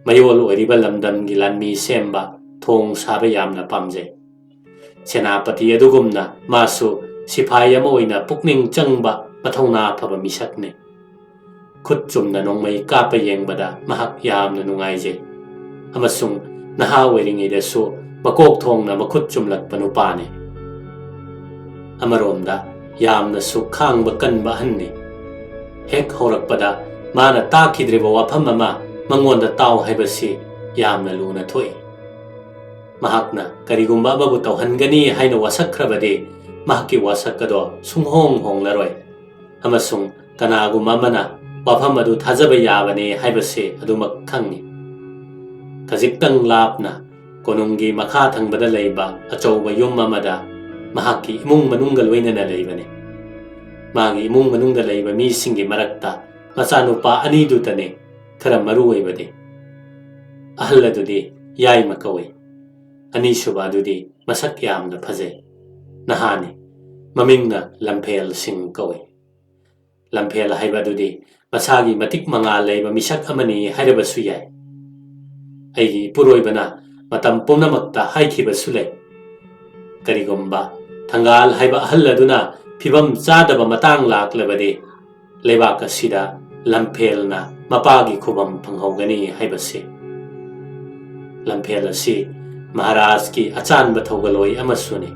ꯃꯌꯣꯜ ꯑꯣꯏꯔꯤꯕ ꯂꯝꯗꯝꯒꯤ ꯂꯥꯟꯃꯤ ꯁꯦꯝꯕ, ꯊꯣꯡ ꯁꯥꯕ ꯌꯥꯝꯅ ꯄꯥꯝꯖꯩ꯫ ꯁꯦꯅꯥꯄꯇꯤ ꯑꯗꯨꯒꯨꯝꯅ ꯃꯥꯁꯨ ꯁꯤꯐꯥꯏ ꯑꯃ ꯑꯣꯏꯅ ꯄꯨꯛꯅꯤꯡ ꯆꯪꯕ, ꯃꯊꯧꯅꯥ ꯐꯕ ꯃꯤꯁꯛꯅꯤ꯫ ꯈꯨꯠ ꯆꯨꯝꯅ ꯅꯣꯡꯃꯩ ꯀꯥꯞꯄ ꯌꯦꯡꯕꯗ ꯃꯍꯥꯛ ꯌꯥꯝꯅ ꯅꯨꯡꯉꯥꯏꯖꯩ ꯑꯃꯁꯨꯡ ꯅꯍꯥ ꯑꯣꯏꯔꯤꯉꯩꯗꯁꯨ ꯃꯀꯣꯛ ꯊꯣꯡꯅ ꯃꯈꯨꯠ ꯆꯨꯝꯂꯛꯄ ꯅꯨꯄꯥꯅꯤ꯫ ꯑꯃꯔꯣꯝꯗ ꯌꯥꯝꯅꯁꯨ ꯈꯥꯡꯕ ꯀꯟꯕ ꯑꯍꯟꯅꯤ꯫ ꯍꯦꯛ ꯍꯧꯔꯛꯄꯗ ꯃꯥꯅ ꯇꯥꯈꯤꯗ꯭ꯔꯤꯕ ꯋꯥꯐꯝ ꯑꯃ ꯃꯉꯣꯟꯗ ꯇꯥꯎ ꯍꯥꯏꯕꯁꯤ ꯌꯥꯝꯅ ꯂꯨꯅ ꯊꯣꯛꯏ꯫ ꯃꯍꯥꯛꯅ ꯀꯔꯤꯒꯨꯝꯕ ꯑꯃꯕꯨ ꯇꯧꯍꯟꯒꯅꯤ ꯍꯥꯏꯅ ꯋꯥꯁꯛꯈ꯭ꯔꯕꯗꯤ, ꯃꯍꯥꯛꯀꯤ ꯋꯥꯁꯛ ꯑꯗꯣ ꯁꯨꯡꯍꯣꯡ ꯍꯣꯡꯂꯔꯣꯏ꯫ ꯑꯃꯁꯨꯡ ꯀꯅꯥꯒꯨꯝꯕ ꯑꯃꯅ ꯋꯥꯐꯝ ꯑꯗꯨ ꯊꯥꯖꯕ ꯌꯥꯕꯅꯤ ꯍꯥꯏꯕꯁꯤ ꯑꯗꯨꯃꯛ ꯈꯪꯏ꯫ ꯈꯖꯤꯛꯇꯪ ꯂꯥꯞꯅ ꯀꯣꯅꯨꯡꯒꯤ ꯃꯈꯥ ꯊꯪꯕꯗ ꯂꯩꯕ ꯑꯆꯧꯕ ꯌꯨꯝ ꯑꯃꯗ ꯃꯍꯥꯛꯀꯤ ꯏꯃꯨꯡ ꯃꯅꯨꯡꯒ ꯂꯣꯏꯅꯅ ꯂꯩꯕꯅꯤ꯫ ꯃꯥꯒꯤ ꯏꯃꯨꯡ ꯃꯅꯨꯡꯗ ꯂꯩꯕ ꯃꯤꯁꯤꯡꯒꯤ ꯃꯔꯛꯇ ꯃꯆꯥꯅꯨꯄꯥ ꯑꯅꯤꯗꯨꯇꯅꯤ ꯈꯔ ꯃꯔꯨ ꯑꯣꯏꯕꯗꯤ, ꯑꯍꯜ ꯑꯗꯨꯗꯤ ꯌꯥꯏꯃ ꯀꯧꯏ꯫ ꯑꯅꯤꯁꯨꯕ ꯑꯗꯨꯗꯤ ꯃꯁꯛ ꯌꯥꯝꯅ ꯐꯖꯩ꯫ ꯅꯍꯥꯅꯤ꯫ ꯃꯃꯤꯡꯅ ꯂꯝꯐꯦꯜ ꯁꯤꯡ ꯀꯧꯏ꯫ ꯂꯝꯐꯦꯜ ꯍꯥꯏꯕ ꯑꯗꯨꯗꯤ ꯃꯁꯥꯒꯤ ꯃꯇꯤꯛ ꯃꯉꯥꯜ ꯂꯩꯕ ꯃꯤꯁꯛ ꯑꯃꯅꯤ ꯍꯥꯏꯔꯕꯁꯨ ꯌꯥꯏ꯫ ꯑꯩꯒꯤ ꯏꯄꯨꯔꯣꯏꯕꯅ ꯃꯇꯝ ꯄꯨꯝꯅꯃꯛꯇ ꯍꯥꯏꯈꯤꯕꯁꯨ ꯂꯩ, "ꯀꯔꯤꯒꯨꯝꯕ ꯊꯪꯒꯥꯜ ꯍꯥꯏꯕ ꯑꯍꯜ ꯑꯗꯨꯅ ꯐꯤꯕꯝ ꯆꯥꯗꯕ ꯃꯇꯥꯡ ꯂꯥꯛꯂꯕꯗꯤ, ꯂꯩꯕꯥꯛ ꯑꯁꯤꯗ ꯂꯝꯐꯦꯜꯅ ꯃꯄꯥꯒꯤ ꯈꯨꯕꯝ ꯐꯪꯍꯧꯒꯅꯤ" ꯍꯥꯏꯕꯁꯤ꯫ ꯂꯝꯐꯦꯜ ꯑꯁꯤ ꯃꯍꯥꯔꯥꯖꯀꯤ ꯑꯆꯥꯟꯕ ꯊꯧꯒꯜꯂꯣꯏ ꯑꯃꯁꯨꯅꯤ꯫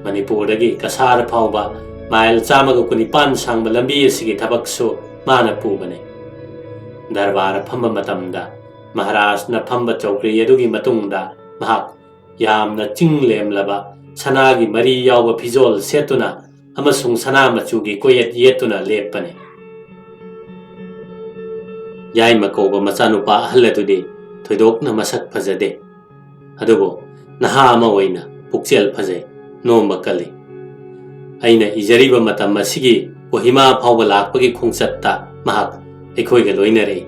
ꯃꯅꯤꯄꯨꯔꯗꯒꯤ ꯀꯁꯥꯔ ꯐꯥꯎꯕ ꯃꯥꯏꯜ ꯆꯥꯝꯃꯒ ꯀꯨꯟꯅꯤꯄꯥꯟ ꯁꯥꯡꯕ ꯂꯝꯕꯤ ꯑꯁꯤꯒꯤ ꯊꯕꯛꯁꯨ ꯃꯥꯅ ꯄꯨꯕꯅꯤ꯫ ꯗꯔꯕꯥꯔ ꯐꯝꯕ ꯃꯇꯝꯗ ꯃꯍꯥꯔꯥꯖꯅ ꯐꯝꯕ ꯆꯧꯀ꯭ꯔꯤ ꯑꯗꯨꯒꯤ ꯃꯇꯨꯡꯗ ꯃꯍꯥꯛ ꯌꯥꯝꯅ ꯆꯤꯡ ꯂꯦꯝꯂꯕ ꯁꯅꯥꯒꯤ ꯃꯔꯤ ꯌꯥꯎꯕ ꯐꯤꯖꯣꯜ ꯁꯦꯠꯇꯨꯅ ꯑꯃꯁꯨꯡ ꯁꯅꯥ ꯃꯆꯨꯒꯤ ꯀꯣꯌꯦꯠ ꯌꯦꯠꯇꯨꯅ ꯂꯦꯞꯄꯅꯤ꯫ ꯌꯥꯏꯃ ꯀꯧꯕ ꯃꯆꯥꯅꯨꯄꯥ ꯑꯍꯜ ꯑꯗꯨꯗꯤ ꯊꯣꯏꯗꯣꯛꯅ ꯃꯁꯛ ꯐꯖꯗꯦ, ꯑꯗꯨꯕꯨ ꯅꯍꯥ ꯑꯃ ꯑꯣꯏꯅ ꯄꯨꯛꯆꯦꯜ ꯐꯖꯩ, ꯅꯣꯝꯕ ꯀꯜꯂꯤ꯫ ꯑꯩꯅ ꯏꯖꯔꯤꯕ ꯃꯇꯝ ꯑꯁꯤꯒꯤ ꯀꯣꯍꯤꯃꯥ ꯐꯥꯎꯕ ꯂꯥꯛꯄꯒꯤ ꯈꯣꯡꯆꯠꯇ ꯃꯍꯥꯛ ꯑꯩꯈꯣꯏꯒ ꯂꯣꯏꯅꯔꯛꯏ꯫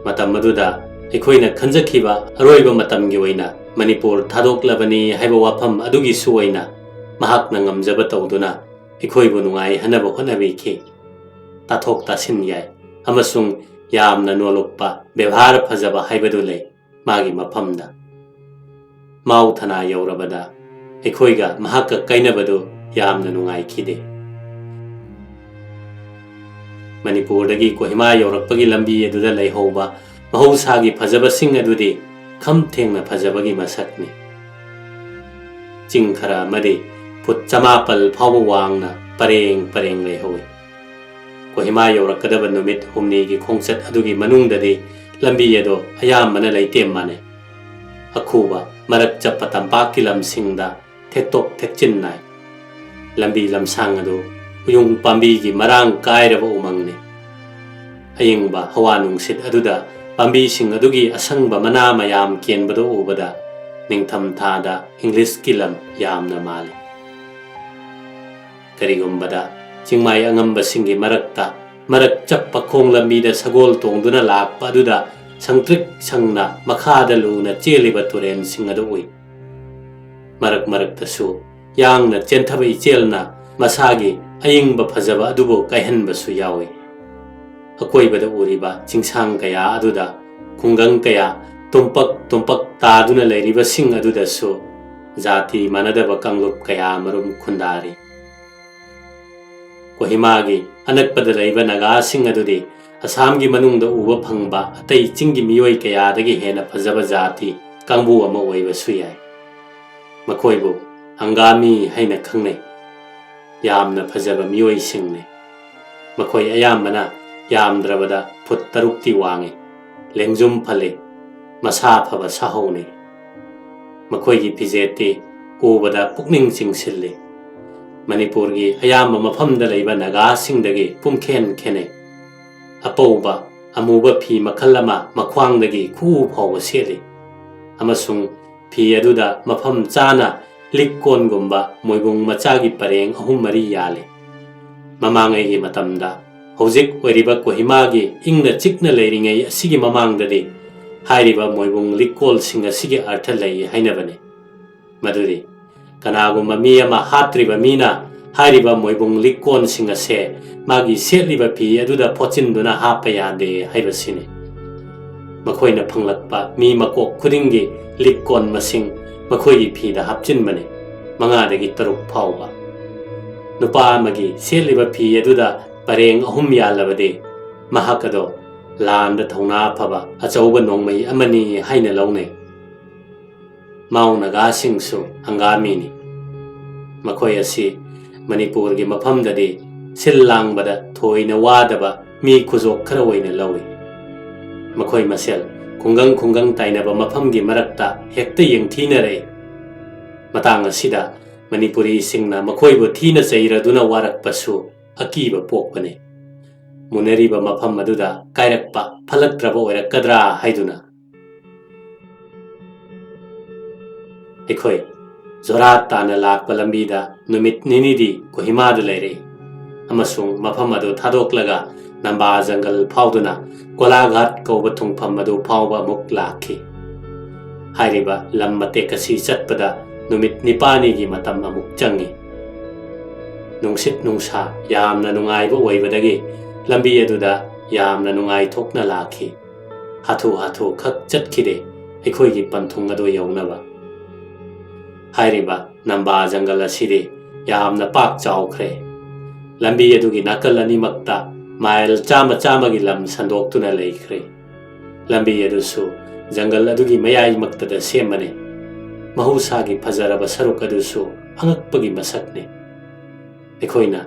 ꯃꯇꯝ ꯑꯗꯨꯗ ꯑꯩꯈꯣꯏꯅ ꯈꯟꯖꯈꯤꯕ ꯑꯔꯣꯏꯕ ꯃꯇꯝꯒꯤ ꯑꯣꯏꯅ ꯃꯅꯤꯄꯨꯔ ꯊꯥꯗꯣꯛꯂꯕꯅꯤ ꯍꯥꯏꯕ ꯋꯥꯐꯝ ꯑꯗꯨꯒꯤꯁꯨ ꯑꯣꯏꯅ ꯃꯍꯥꯛꯅ ꯉꯝꯖꯕ ꯇꯧꯗꯨꯅ ꯑꯩꯈꯣꯏꯕꯨ ꯅꯨꯡꯉꯥꯏꯍꯟꯅꯕ ꯍꯣꯠꯅꯕꯤꯈꯤ꯫ ꯇꯥꯊꯣꯛ ꯇꯥꯁꯤꯟ ꯌꯥꯏ ꯑꯃꯁꯨꯡ ꯌꯥꯝꯅ ꯅꯣꯂꯨꯛꯄ ꯕꯦꯕꯥꯔ ꯐꯖꯕ ꯍꯥꯏꯕꯗꯨ ꯂꯩ ꯃꯥꯒꯤ ꯃꯐꯝꯗ꯫ ꯃꯥꯎ ꯊꯅꯥ ꯌꯧꯔꯕꯗ ꯑꯩꯈꯣꯏꯒ ꯃꯍꯥꯛꯀ ꯀꯥꯏꯅꯕꯗꯨ ꯌꯥꯝꯅ ꯅꯨꯡꯉꯥꯏꯈꯤꯗꯦ꯫ ꯃꯅꯤꯄꯨꯔꯗꯒꯤ ꯀꯣꯍꯤꯃꯥ ꯌꯧꯔꯛꯄꯒꯤ ꯂꯝꯕꯤ ꯑꯗꯨꯗ ꯂꯩꯍꯧꯕ ꯃꯍꯧꯁꯥꯒꯤ ꯐꯖꯕꯁꯤꯡ ꯑꯗꯨꯗꯤ ꯈꯝ ꯊꯦꯡꯅ ꯐꯖꯕꯒꯤ ꯃꯁꯛꯅꯤ꯫ ꯆꯤꯡ ꯈꯔ ꯑꯃꯗꯤ ꯐꯨꯠ ꯆꯃꯥꯄꯜ ꯐꯥꯎꯕ ꯋꯥꯡꯅ ꯄꯔꯦꯡ ꯄꯔꯦꯡ ꯂꯩꯍꯧꯏ꯫ ꯀꯣꯍꯤꯃꯥ ꯌꯧꯔꯛꯀꯗꯕ ꯅꯨꯃꯤꯠ ꯍꯨꯝꯅꯤꯒꯤ ꯈꯣꯡꯆꯠ ꯑꯗꯨꯒꯤ ꯃꯅꯨꯡꯗꯗꯤ ꯂꯝꯕꯤ ꯑꯗꯨ ꯑꯌꯥꯝꯕꯅ ꯂꯩꯇꯦꯝ ꯃꯥꯟꯅꯩ꯫ ꯑꯈꯨꯕ ꯃꯔꯛ ꯆꯠꯄ ꯇꯝꯄꯥꯛꯀꯤ ꯂꯝꯁꯤꯡꯗ ꯊꯦꯛꯇꯣꯛ ꯊꯦꯛꯆꯤꯟ ꯅꯥꯏ꯫ ꯂꯝꯕꯤ ꯂꯝꯁꯥꯡ ꯑꯗꯨ ꯎꯌꯨꯡ ꯄꯥꯝꯕꯤꯒꯤ ꯃꯔꯥꯡ ꯀꯥꯏꯔꯕ ꯎꯃꯪꯅꯤ꯫ ꯑꯌꯤꯡꯕ ꯍꯋꯥ ꯅꯨꯡꯁꯤꯠ ꯑꯗꯨꯗ ꯄꯥꯝꯕꯤꯁꯤꯡ ꯑꯗꯨꯒꯤ ꯑꯁꯪꯕ ꯃꯅꯥ ꯃꯌꯥꯝ ꯀꯦꯟꯕꯗꯨ ꯎꯕꯗ ꯅꯤꯡꯊꯝ ꯊꯥꯗ ꯏꯪꯂꯤꯁꯀꯤ ꯂꯝ ꯌꯥꯝꯅ ꯃꯥꯜꯂꯤ꯫ ꯀꯔꯤꯒꯨꯝꯕꯗ ꯆꯤꯡꯃꯥꯏ ꯑꯉꯝꯕꯁꯤꯡꯒꯤ ꯃꯔꯛꯇ ꯃꯔꯛ ꯆꯠꯄ ꯈꯣꯡ ꯂꯝꯕꯤꯗ ꯁꯒꯣꯜ ꯇꯣꯡꯗꯨꯅ ꯂꯥꯛꯄ ꯑꯗꯨꯗ ꯁꯪꯇ꯭ꯔꯤꯛ ꯁꯪꯅ ꯃꯈꯥꯗ ꯂꯨꯅ ꯆꯦꯜꯂꯤꯕ ꯇꯨꯔꯦꯜꯁꯤꯡ ꯑꯗꯨ ꯎꯏ꯫ ꯃꯔꯛ ꯃꯔꯛꯇꯁꯨ ꯌꯥꯡꯅ ꯆꯦꯟꯊꯕ ꯏꯆꯦꯜꯅ ꯃꯁꯥꯒꯤ ꯑꯏꯪꯕ ꯐꯖꯕ ꯑꯗꯨꯕꯨ ꯀꯥꯏꯍꯟꯕꯁꯨ ꯌꯥꯎꯏ꯫ ꯑꯀꯣꯏꯕꯗ ꯎꯔꯤꯕ ꯆꯤꯡꯁꯥꯡ ꯀꯌꯥ ꯑꯗꯨꯗ ꯈꯨꯡꯒꯪ ꯀꯌꯥ ꯇꯨꯝꯄꯛ ꯇꯨꯝꯄꯛ ꯇꯥꯗꯨꯅ ꯂꯩꯔꯤꯕꯁꯤꯡ ꯑꯗꯨꯗꯁꯨ ꯖꯥꯇꯤ ꯃꯥꯟꯅꯗꯕ ꯀꯥꯡꯂꯨꯞ ꯀꯌꯥ ꯃꯔꯨꯝ ꯈꯨꯟꯗꯥꯔꯤ꯫ ꯀꯣꯍꯤꯃꯥꯒꯤ ꯑꯅꯛꯄꯗ ꯂꯩꯕ ꯅꯥꯒꯥꯁꯤꯡ ꯑꯗꯨꯗꯤ ꯑꯁꯥꯝꯒꯤ ꯃꯅꯨꯡꯗ ꯎꯕ ꯐꯪꯕ ꯑꯇꯩ ꯆꯤꯡꯒꯤ ꯃꯤꯑꯣꯏ ꯀꯌꯥꯗꯒꯤ ꯍꯦꯟꯅ ꯐꯖꯕ ꯖꯥꯇꯤ ꯀꯥꯡꯕꯨ ꯑꯃ ꯑꯣꯏꯕꯁꯨ ꯌꯥꯏ꯫ ꯃꯈꯣꯏꯕꯨ ꯑꯪꯒꯥꯃꯤ ꯍꯥꯏꯅ ꯈꯪꯅꯩ꯫ ꯌꯥꯝꯅ ꯐꯖꯕ ꯃꯤꯑꯣꯏꯁꯤꯡꯅꯤ꯫ ꯃꯈꯣꯏ ꯑꯌꯥꯝꯕꯅ ꯌꯥꯝꯗ꯭ꯔꯕꯗ ꯐꯨꯠ ꯇꯔꯨꯛꯇꯤ ꯋꯥꯡꯏ, ꯂꯦꯡꯖꯨꯝ ꯐꯜꯂꯤ, ꯃꯁꯥ ꯐꯕ ꯁꯥꯍꯧꯅꯤ꯫ ꯃꯈꯣꯏꯒꯤ ꯐꯤꯖꯦꯠꯇꯤ ꯎꯕꯗ ꯄꯨꯛꯅꯤꯡ ꯆꯤꯡꯁꯤꯜꯂꯤ꯫ ꯃꯅꯤꯄꯨꯔꯒꯤ ꯑꯌꯥꯝꯕ ꯃꯐꯝꯗ ꯂꯩꯕ ꯅꯥꯒꯥꯁꯤꯡꯗꯒꯤ ꯄꯨꯝꯈꯦꯟ ꯈꯦꯟꯅꯩ꯫ ꯑꯄꯧꯕ ꯑꯃꯨꯕ ꯐꯤ ꯃꯈꯜ ꯑꯃ ꯃꯈ꯭ꯋꯥꯡꯗꯒꯤ ꯈꯨꯎ ꯐꯥꯎꯕ ꯁꯦꯠꯂꯤ, ꯑꯃꯁꯨꯡ ꯐꯤ ꯑꯗꯨꯗ ꯃꯐꯝ ꯆꯥꯅ ꯂꯤꯛ ꯀꯣꯟꯒꯨꯝꯕ ꯃꯣꯏꯕꯨꯡ ꯃꯆꯥꯒꯤ ꯄꯔꯦꯡ ꯑꯍꯨꯝ ꯃꯔꯤ ꯌꯥꯜꯂꯤ꯫ ꯃꯃꯥꯡꯉꯩꯒꯤ ꯃꯇꯝꯗ, ꯍꯧꯖꯤꯛ ꯑꯣꯏꯔꯤꯕ ꯀꯣꯍꯤꯃꯥꯒꯤ ꯏꯪꯅ ꯆꯤꯛꯅ ꯂꯩꯔꯤꯉꯩ ꯑꯁꯤꯒꯤ ꯃꯃꯥꯡꯗꯗꯤ, ꯍꯥꯏꯔꯤꯕ ꯃꯣꯏꯕꯨꯡ ꯂꯤꯛꯀꯣꯜꯁꯤꯡ ꯑꯁꯤꯒꯤ ꯑꯔꯊ ꯂꯩ ꯍꯥꯏꯅꯕꯅꯤ꯫ ꯃꯗꯨꯗꯤ, ꯀꯅꯥꯒꯨꯝꯕ ꯃꯤ ꯑꯃ ꯍꯥꯠꯇ꯭ꯔꯤꯕ ꯃꯤꯅ ꯍꯥꯏꯔꯤꯕ ꯃꯣꯏꯕꯨꯡ ꯂꯤꯛꯀꯣꯟꯁꯤꯡ ꯑꯁꯦ ꯃꯥꯒꯤ ꯁꯦꯠꯂꯤꯕ ꯐꯤ ꯑꯗꯨꯗ ꯐꯣꯠꯆꯤꯟꯗꯨꯅ ꯍꯥꯞꯄ ꯌꯥꯗꯦ ꯍꯥꯏꯕꯁꯤꯅꯤ꯫ ꯃꯈꯣꯏꯅ ꯐꯪꯂꯛꯄ ꯃꯤ ꯃꯀꯣꯛ ꯈꯨꯗꯤꯡꯒꯤ ꯂꯤꯛꯀꯣꯟ ꯃꯁꯤꯡ ꯃꯈꯣꯏꯒꯤ ꯐꯤꯗ ꯍꯥꯞꯆꯤꯟꯕꯅꯤ, ꯃꯉꯥꯗꯒꯤ ꯇꯔꯨꯛ ꯐꯥꯎꯕ꯫ ꯅꯨꯄꯥ ꯑꯃꯒꯤ ꯁꯦꯠꯂꯤꯕ ꯐꯤ ꯑꯗꯨꯗ ꯄꯔꯦꯡ ꯑꯍꯨꯝ ꯌꯥꯜꯂꯕꯗꯤ, ꯃꯍꯥꯛ ꯑꯗꯣ ꯂꯥꯟꯗ ꯊꯧꯅꯥ ꯐꯕ ꯑꯆꯧꯕ ꯅꯣꯡꯃꯩ ꯑꯃꯅꯤ ꯍꯥꯏꯅ ꯂꯧꯅꯩ꯫ ꯃꯥꯎ ꯅꯥꯒꯥꯁꯤꯡꯁꯨ ꯑꯪꯒꯥꯃꯤꯅꯤ꯫ ꯃꯈꯣꯏ ꯑꯁꯤ ꯃꯅꯤꯄꯨꯔꯒꯤ ꯃꯐꯝꯗꯗꯤ ꯁꯤꯜ ꯂꯥꯡꯕꯗ ꯊꯣꯏꯅ ꯋꯥꯗꯕ ꯃꯤ ꯈꯨꯖꯣꯛ ꯈꯔ ꯑꯣꯏꯅ ꯂꯧꯏ꯫ ꯃꯈꯣꯏ ꯃꯁꯦꯜ ꯈꯨꯡꯒꯪ ꯈꯨꯡꯒꯪ ꯇꯥꯏꯅꯕ ꯃꯐꯝꯒꯤ ꯃꯔꯛꯇ ꯍꯦꯛꯇ ꯌꯦꯡꯊꯤꯅꯔꯛꯏ꯫ ꯃꯇꯥꯡ ꯑꯁꯤꯗ ꯃꯅꯤꯄꯨꯔꯤꯁꯤꯡꯅ ꯃꯈꯣꯏꯕꯨ ꯊꯤꯅ ꯆꯩꯔꯗꯨꯅ ꯋꯥꯔꯛꯄꯁꯨ ꯑꯀꯤꯕ ꯄꯣꯛꯄꯅꯤ꯫ ꯃꯨꯟꯅꯔꯤꯕ ꯃꯐꯝ ꯑꯗꯨꯗ ꯀꯥꯏꯔꯛꯄ ꯐꯠꯂꯛꯇ꯭ꯔꯕ ꯑꯣꯏꯔꯛꯀꯗ꯭ꯔꯥ ꯍꯥꯏꯗꯨꯅ꯫ ꯑꯩꯈꯣꯏ ꯖꯣꯔꯍꯥꯠ ꯇꯥꯟꯅ ꯂꯥꯛꯄ ꯂꯝꯕꯤꯗ ꯅꯨꯃꯤꯠ ꯅꯤꯅꯤꯗꯤ ꯀꯣꯍꯤꯃꯥꯗ ꯂꯩꯔꯛꯏ꯫ ꯑꯃꯁꯨꯡ ꯃꯐꯝ ꯑꯗꯨ ꯊꯥꯗꯣꯛꯂꯒ ꯅꯝꯕꯥ ꯖꯪꯒꯜ ꯐꯥꯎꯗꯨꯅ ꯒꯣꯂꯥꯘꯥꯠ ꯀꯧꯕ ꯊꯨꯡꯐꯝ ꯑꯗꯨ ꯐꯥꯎꯕ ꯑꯃꯨꯛ ꯂꯥꯛꯈꯤ꯫ ꯍꯥꯏꯔꯤꯕ ꯂꯝ ꯃꯇꯦꯛ ꯑꯁꯤ ꯆꯠꯄꯗ ꯅꯨꯃꯤꯠ ꯅꯤꯄꯥꯜꯅꯤꯒꯤ ꯃꯇꯝ ꯑꯃꯨꯛ ꯆꯪꯉꯤ꯫ ꯅꯨꯡꯁꯤꯠ ꯅꯨꯡꯁꯥ ꯌꯥꯝꯅ ꯅꯨꯡꯉꯥꯏꯕ ꯑꯣꯏꯕꯗꯒꯤ ꯂꯝꯕꯤ ꯑꯗꯨꯗ ꯌꯥꯝꯅ ꯅꯨꯡꯉꯥꯏꯊꯣꯛꯅ ꯂꯥꯛꯈꯤ꯫ ꯍꯥꯊꯨ ꯍꯥꯊꯨ ꯈꯛ ꯆꯠꯈꯤꯗꯦ ꯑꯩꯈꯣꯏꯒꯤ ꯄꯟꯊꯨꯡ ꯑꯗꯨ ꯌꯧꯅꯕ꯫ ꯍꯥꯏꯔꯤꯕ ꯅꯝꯕꯥ ꯖꯪꯒꯜ ꯑꯁꯤꯗꯤ ꯌꯥꯝꯅ ꯄꯥꯛ ꯆꯥꯎꯈ꯭ꯔꯦ꯫ ꯂꯝꯕꯤ ꯑꯗꯨꯒꯤ ꯅꯥꯀꯜ ꯑꯅꯤꯃꯛꯇ ꯃꯥꯏꯜ ꯆꯥꯝꯃ ꯆꯥꯝꯃꯒꯤ ꯂꯝ ꯁꯟꯗꯣꯛꯇꯨꯅ ꯂꯩꯈ꯭ꯔꯦ꯫ ꯂꯝꯕꯤ ꯑꯗꯨꯁꯨ ꯖꯪꯒꯜ ꯑꯗꯨꯒꯤ ꯃꯌꯥꯏꯃꯛꯇꯗ ꯁꯦꯝꯕꯅꯤ꯫ ꯃꯍꯧꯁꯥꯒꯤ ꯐꯖꯔꯕ ꯁꯔꯨꯛ ꯑꯗꯨꯁꯨ ꯑꯉꯛꯄꯒꯤ ꯃꯁꯛꯅꯤ꯫ ꯑꯩꯈꯣꯏꯅ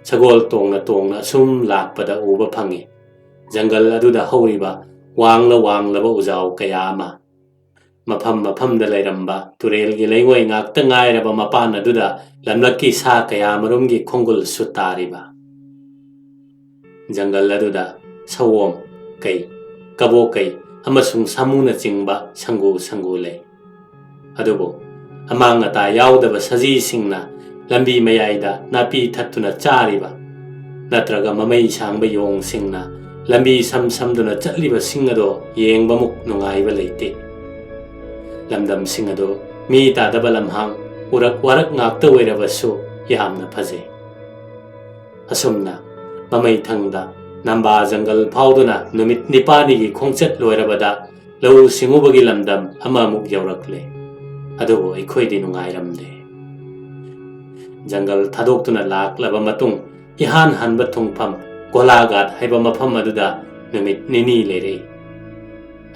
ꯁꯒꯣꯜ ꯇꯣꯡꯅ ꯇꯣꯡꯅ ꯑꯁꯨꯝ ꯂꯥꯛꯄꯗ ꯎꯕ ꯐꯪꯏ꯫ ꯖꯪꯒꯜ ꯑꯗꯨꯗ ꯍꯧꯔꯤꯕ ꯋꯥꯡꯂ ꯋꯥꯡꯂꯕ ꯎꯖꯥꯎ ꯀꯌꯥ ꯑꯃ, ꯃꯐꯝ ꯃꯐꯝꯗ ꯂꯩꯔꯝꯕ ꯇꯨꯔꯦꯜꯒꯤ ꯂꯩꯉꯣꯏ ꯉꯥꯛꯇ ꯉꯥꯏꯔꯕ ꯃꯄꯥꯟ ꯑꯗꯨꯗ ꯂꯝꯂꯛꯀꯤ ꯁꯥ ꯀꯌꯥ ꯃꯔꯨꯝꯒꯤ ꯈꯣꯡꯒꯨꯜꯁꯨ ꯇꯥꯔꯤꯕ꯫ ꯖꯪꯒꯜ ꯑꯗꯨꯗ ꯁꯑꯣꯝ, ꯀꯩ, ꯀꯕꯣꯀꯩ ꯑꯃꯁꯨꯡ ꯁꯥꯃꯨꯅꯆꯤꯡꯕ ꯁꯪꯒꯨ ꯁꯪꯒꯨ ꯂꯩ꯫ ꯑꯗꯨꯕꯨ ꯑꯃꯥꯡ ꯑꯇꯥ ꯌꯥꯎꯗꯕ ꯁꯖꯤꯁꯤꯡꯅ ꯂꯝꯕꯤ ꯃꯌꯥꯏꯗ ꯅꯥꯄꯤ ꯊꯠꯇꯨꯅ ꯆꯥꯔꯤꯕ, ꯅꯠꯇ꯭ꯔꯒ ꯃꯃꯩ ꯁꯥꯡꯕ ꯌꯣꯡꯁꯤꯡꯅ ꯂꯝꯕꯤ ꯁꯝ ꯁꯝꯗꯨꯅ ꯆꯠꯂꯤꯕꯁꯤꯡ ꯑꯗꯣ ꯌꯦꯡꯕꯃꯨꯛ ꯅꯨꯡꯉꯥꯏꯕ ꯂꯩꯇꯦ꯫ ꯂꯝꯗꯝꯁꯤꯡ ꯑꯗꯨ ꯃꯤ ꯇꯥꯗꯕ ꯂꯝꯍꯥꯡ, ꯎꯔꯛ ꯋꯥꯔꯛ ꯉꯥꯛꯇ ꯑꯣꯏꯔꯕꯁꯨ ꯌꯥꯝꯅ ꯐꯖꯩ꯫ ꯑꯁꯨꯝꯅ ꯃꯃꯩꯊꯪꯗ ꯅꯝꯕꯥ ꯖꯪꯒꯜ ꯐꯥꯎꯗꯨꯅ ꯅꯨꯃꯤꯠ ꯅꯤꯄꯥꯜꯅꯤꯒꯤ ꯈꯣꯡꯆꯠ ꯂꯣꯏꯔꯕꯗ ꯂꯧꯎ ꯁꯤꯡꯎꯕꯒꯤ ꯂꯝꯗꯝ ꯑꯃꯃꯨꯛ ꯌꯧꯔꯛꯂꯦ꯫ ꯑꯗꯨꯕꯨ ꯑꯩꯈꯣꯏꯗꯤ ꯅꯨꯡꯉꯥꯏꯔꯝꯗꯦ꯫ ꯖꯪꯒꯜ ꯊꯥꯗꯣꯛꯇꯨꯅ ꯂꯥꯛꯂꯕ ꯃꯇꯨꯡ ꯏꯍꯥꯟ ꯍꯥꯟꯕ ꯊꯨꯡꯐꯝ ꯀꯣꯂꯥꯒꯥꯠ ꯍꯥꯏꯕ ꯃꯐꯝ ꯑꯗꯨꯗ ꯅꯨꯃꯤꯠ ꯅꯤꯅꯤ ꯂꯩꯔꯛꯏ꯫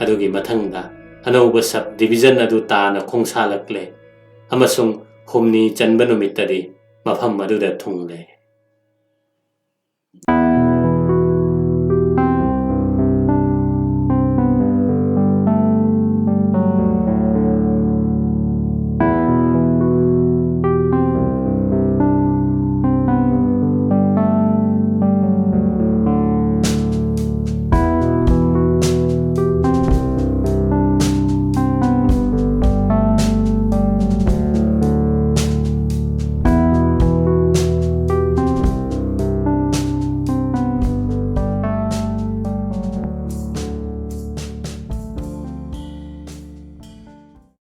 ꯑꯗꯨꯒꯤ ꯃꯊꯪꯗ ꯑꯅꯧꯕ ꯁꯕ ꯗꯤꯕꯤꯖꯟ ꯑꯗꯨ ꯇꯥꯅ ꯈꯣꯡꯁꯥꯜꯂꯛꯂꯦ ꯑꯃꯁꯨꯡ ꯍꯨꯝꯅꯤ ꯆꯟꯕ ꯅꯨꯃꯤꯠꯇꯗꯤ ꯃꯐꯝ ꯑꯗꯨꯗ ꯊꯨꯡꯂꯦ꯫